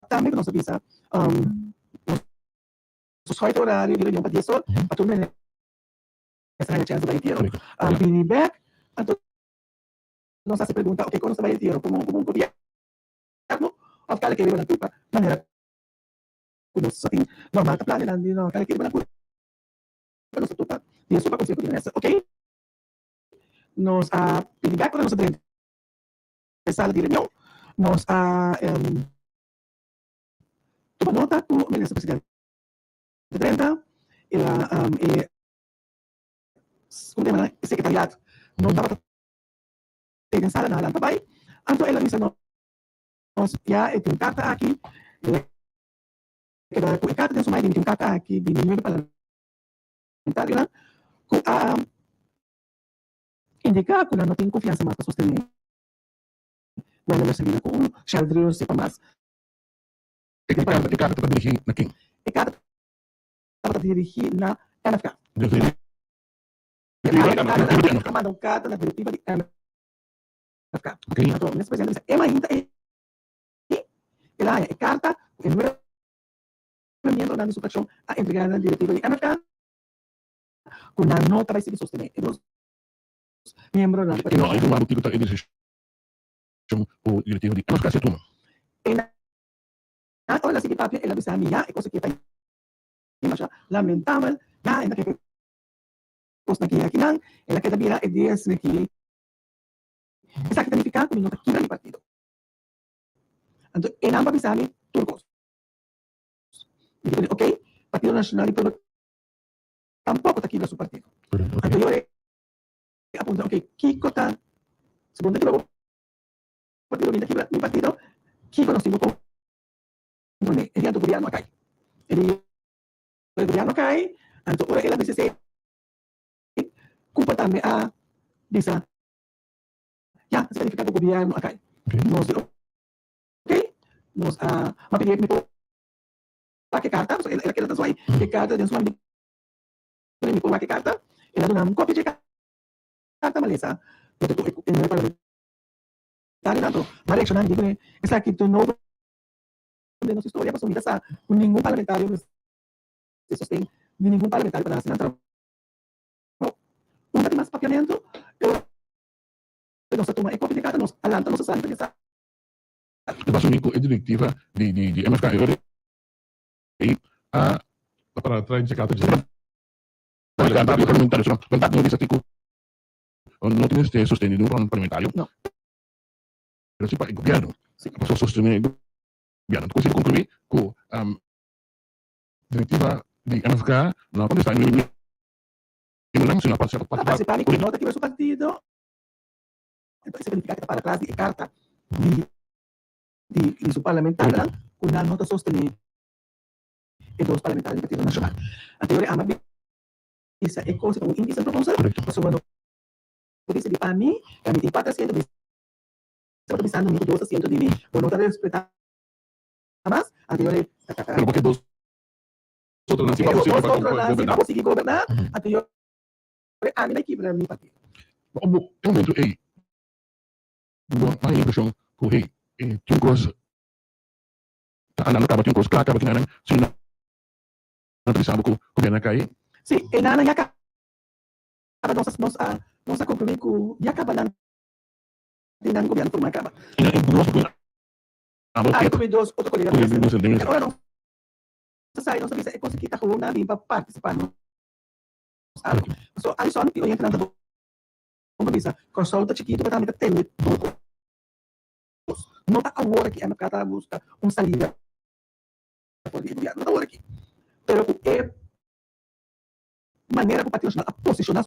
tambe ku nos a bisa nos a schuif e orario di reunion pa dies or pa tur. a haña chèns di bai entiero. A bini bèk, anto nos hasi pregunta, oke, kon nos ta bai entiero? Komo un gobièrnu òf kala ke riba nan kurpa? Manera ku nos sa tin normal ta plania nan di no kala ke riba nan kurpa nos ta topa di e super konseho di minister. Oke, nos a bini bèk ora nos a drenta e sala di reunion, nos a tuma nota ku minister presidente drenta, el a e como ta yama secretariat no tabata tei den sala nan a lanta bai anto el a bisa nos ya e tin un carta aki el a keda cu e carta den su mai tin un carta aki di nuebe parlamentarionan cu a indica cu nan no tin confiansa mas pa sostene Wendell Mercelina cu un Sheldry sepa mas. E carta ta dirigi na ken? E carta tabata dirigí na MFK. A manda un karta na direktiva di MFK. Anto minister presidente bisa e mainta ei el a haña e karta ku e nuebe miembronan di su frakshon a entregá na direktiva di MFK ku nan no ta bai sigui sostené e dos miembronan di partido. I no a informá bo kiko ta e desishon ku direktiva di MFK si a tuma. Ora el a sigui papia el a bisa mi ya e kos aki ta Masha lamentabel, ya e ta kere kosnan ki akinan, el a keda bira e dies aki. Esaki ta nifiká ku mi no ta kibra mi partido. Anto e nan pa bisa mi tur kos. Mi di kuné, ok, Partido Nashonal di Pueblo tampoko ta kibra su partido. Anto yo e a puntra, ok, kiko ta, si bo no ta kibra bo partido, mi ta kibra mi partido, kiko nos tin ku. Pone, e di anto gobierno a kai. E di e gobierno a kai, anto ora el a bisa esei, Cooper tambe a bisa, Ya, esei ta nifiká ku gobierno a kai. Nos di ok, nos a ma pidi mi por wak e karta, pasobra el a keda ta zwai e karta den su man, mi di pone mi por wak e karta, el a duna mi un kopia dje karta, ma lesa loke tur e nuebe parlamentarionan, anto mi a reakshoná, mi di pone esaki ta nobo. Den nos historia pasobra mi ta sa ku ningun parlamentario mester sosten di ningun parlamentario pa nan hasi nan trabou. Unda tin mas papiamentu e ora nos ta tuma e kopi di karta nos a lanta nos a sali pa di sa. E ta asumi ku e direktiva di di MFK e ora ei a Ta para trae dje karta dje. Parlamentario so nan ta no bisa ku no tin mester sosten di ningun parlamentario. Pero si pa e gobierno pasobra sostene e gobierno. Entonces ta conclui cu directiva di MFK no a contesta e miembronan sino a participa. A participa mi cu no ta kibra su partido. Entonces esey ta nifica cu ta para tras di e carta di di su parlamentarionan cu nan no ta sostene e dos parlamentario di Partido Nacional. Anterior e ama bisa e cosa ta un indecent proposal pasobra no por bisa di pa mi, pa mi tin cuatro asiento. Tabata bisando mi ku dos asiento di mi, bo no ta respetá mas, anto yo e ta Pero porque dos otronan si pa bo sigui goberná. Pa bo sigui goberná, anto yo e ami bai kibra mi partido. Ma op e momento ei, bo a haña impreshon ku hey, tin kos ta andando kaba, tin kos kla kaba kinanan, si nan ta bisa bo ku gobierno a kai. Si, e nan a ya kaba, nos a nos a konkluí ku ya kaba nan. Di nan gobierno formal caba. Y nan nos por abo Ay cu mi dos otro colega minister. Ora nos ta sali nos ta bisa e cosa aki ta gewoon nan bin pa participa nos algo. Pasobra Alison y oyentenan ta bon pa bisa Corsou ta chikito pero tambe ta tende tur cos. No ta awor aki MFK ta busca un salida for di e gobierno. No ta awor aki. Pero cu e manera cu Partido Nacional a posiciona.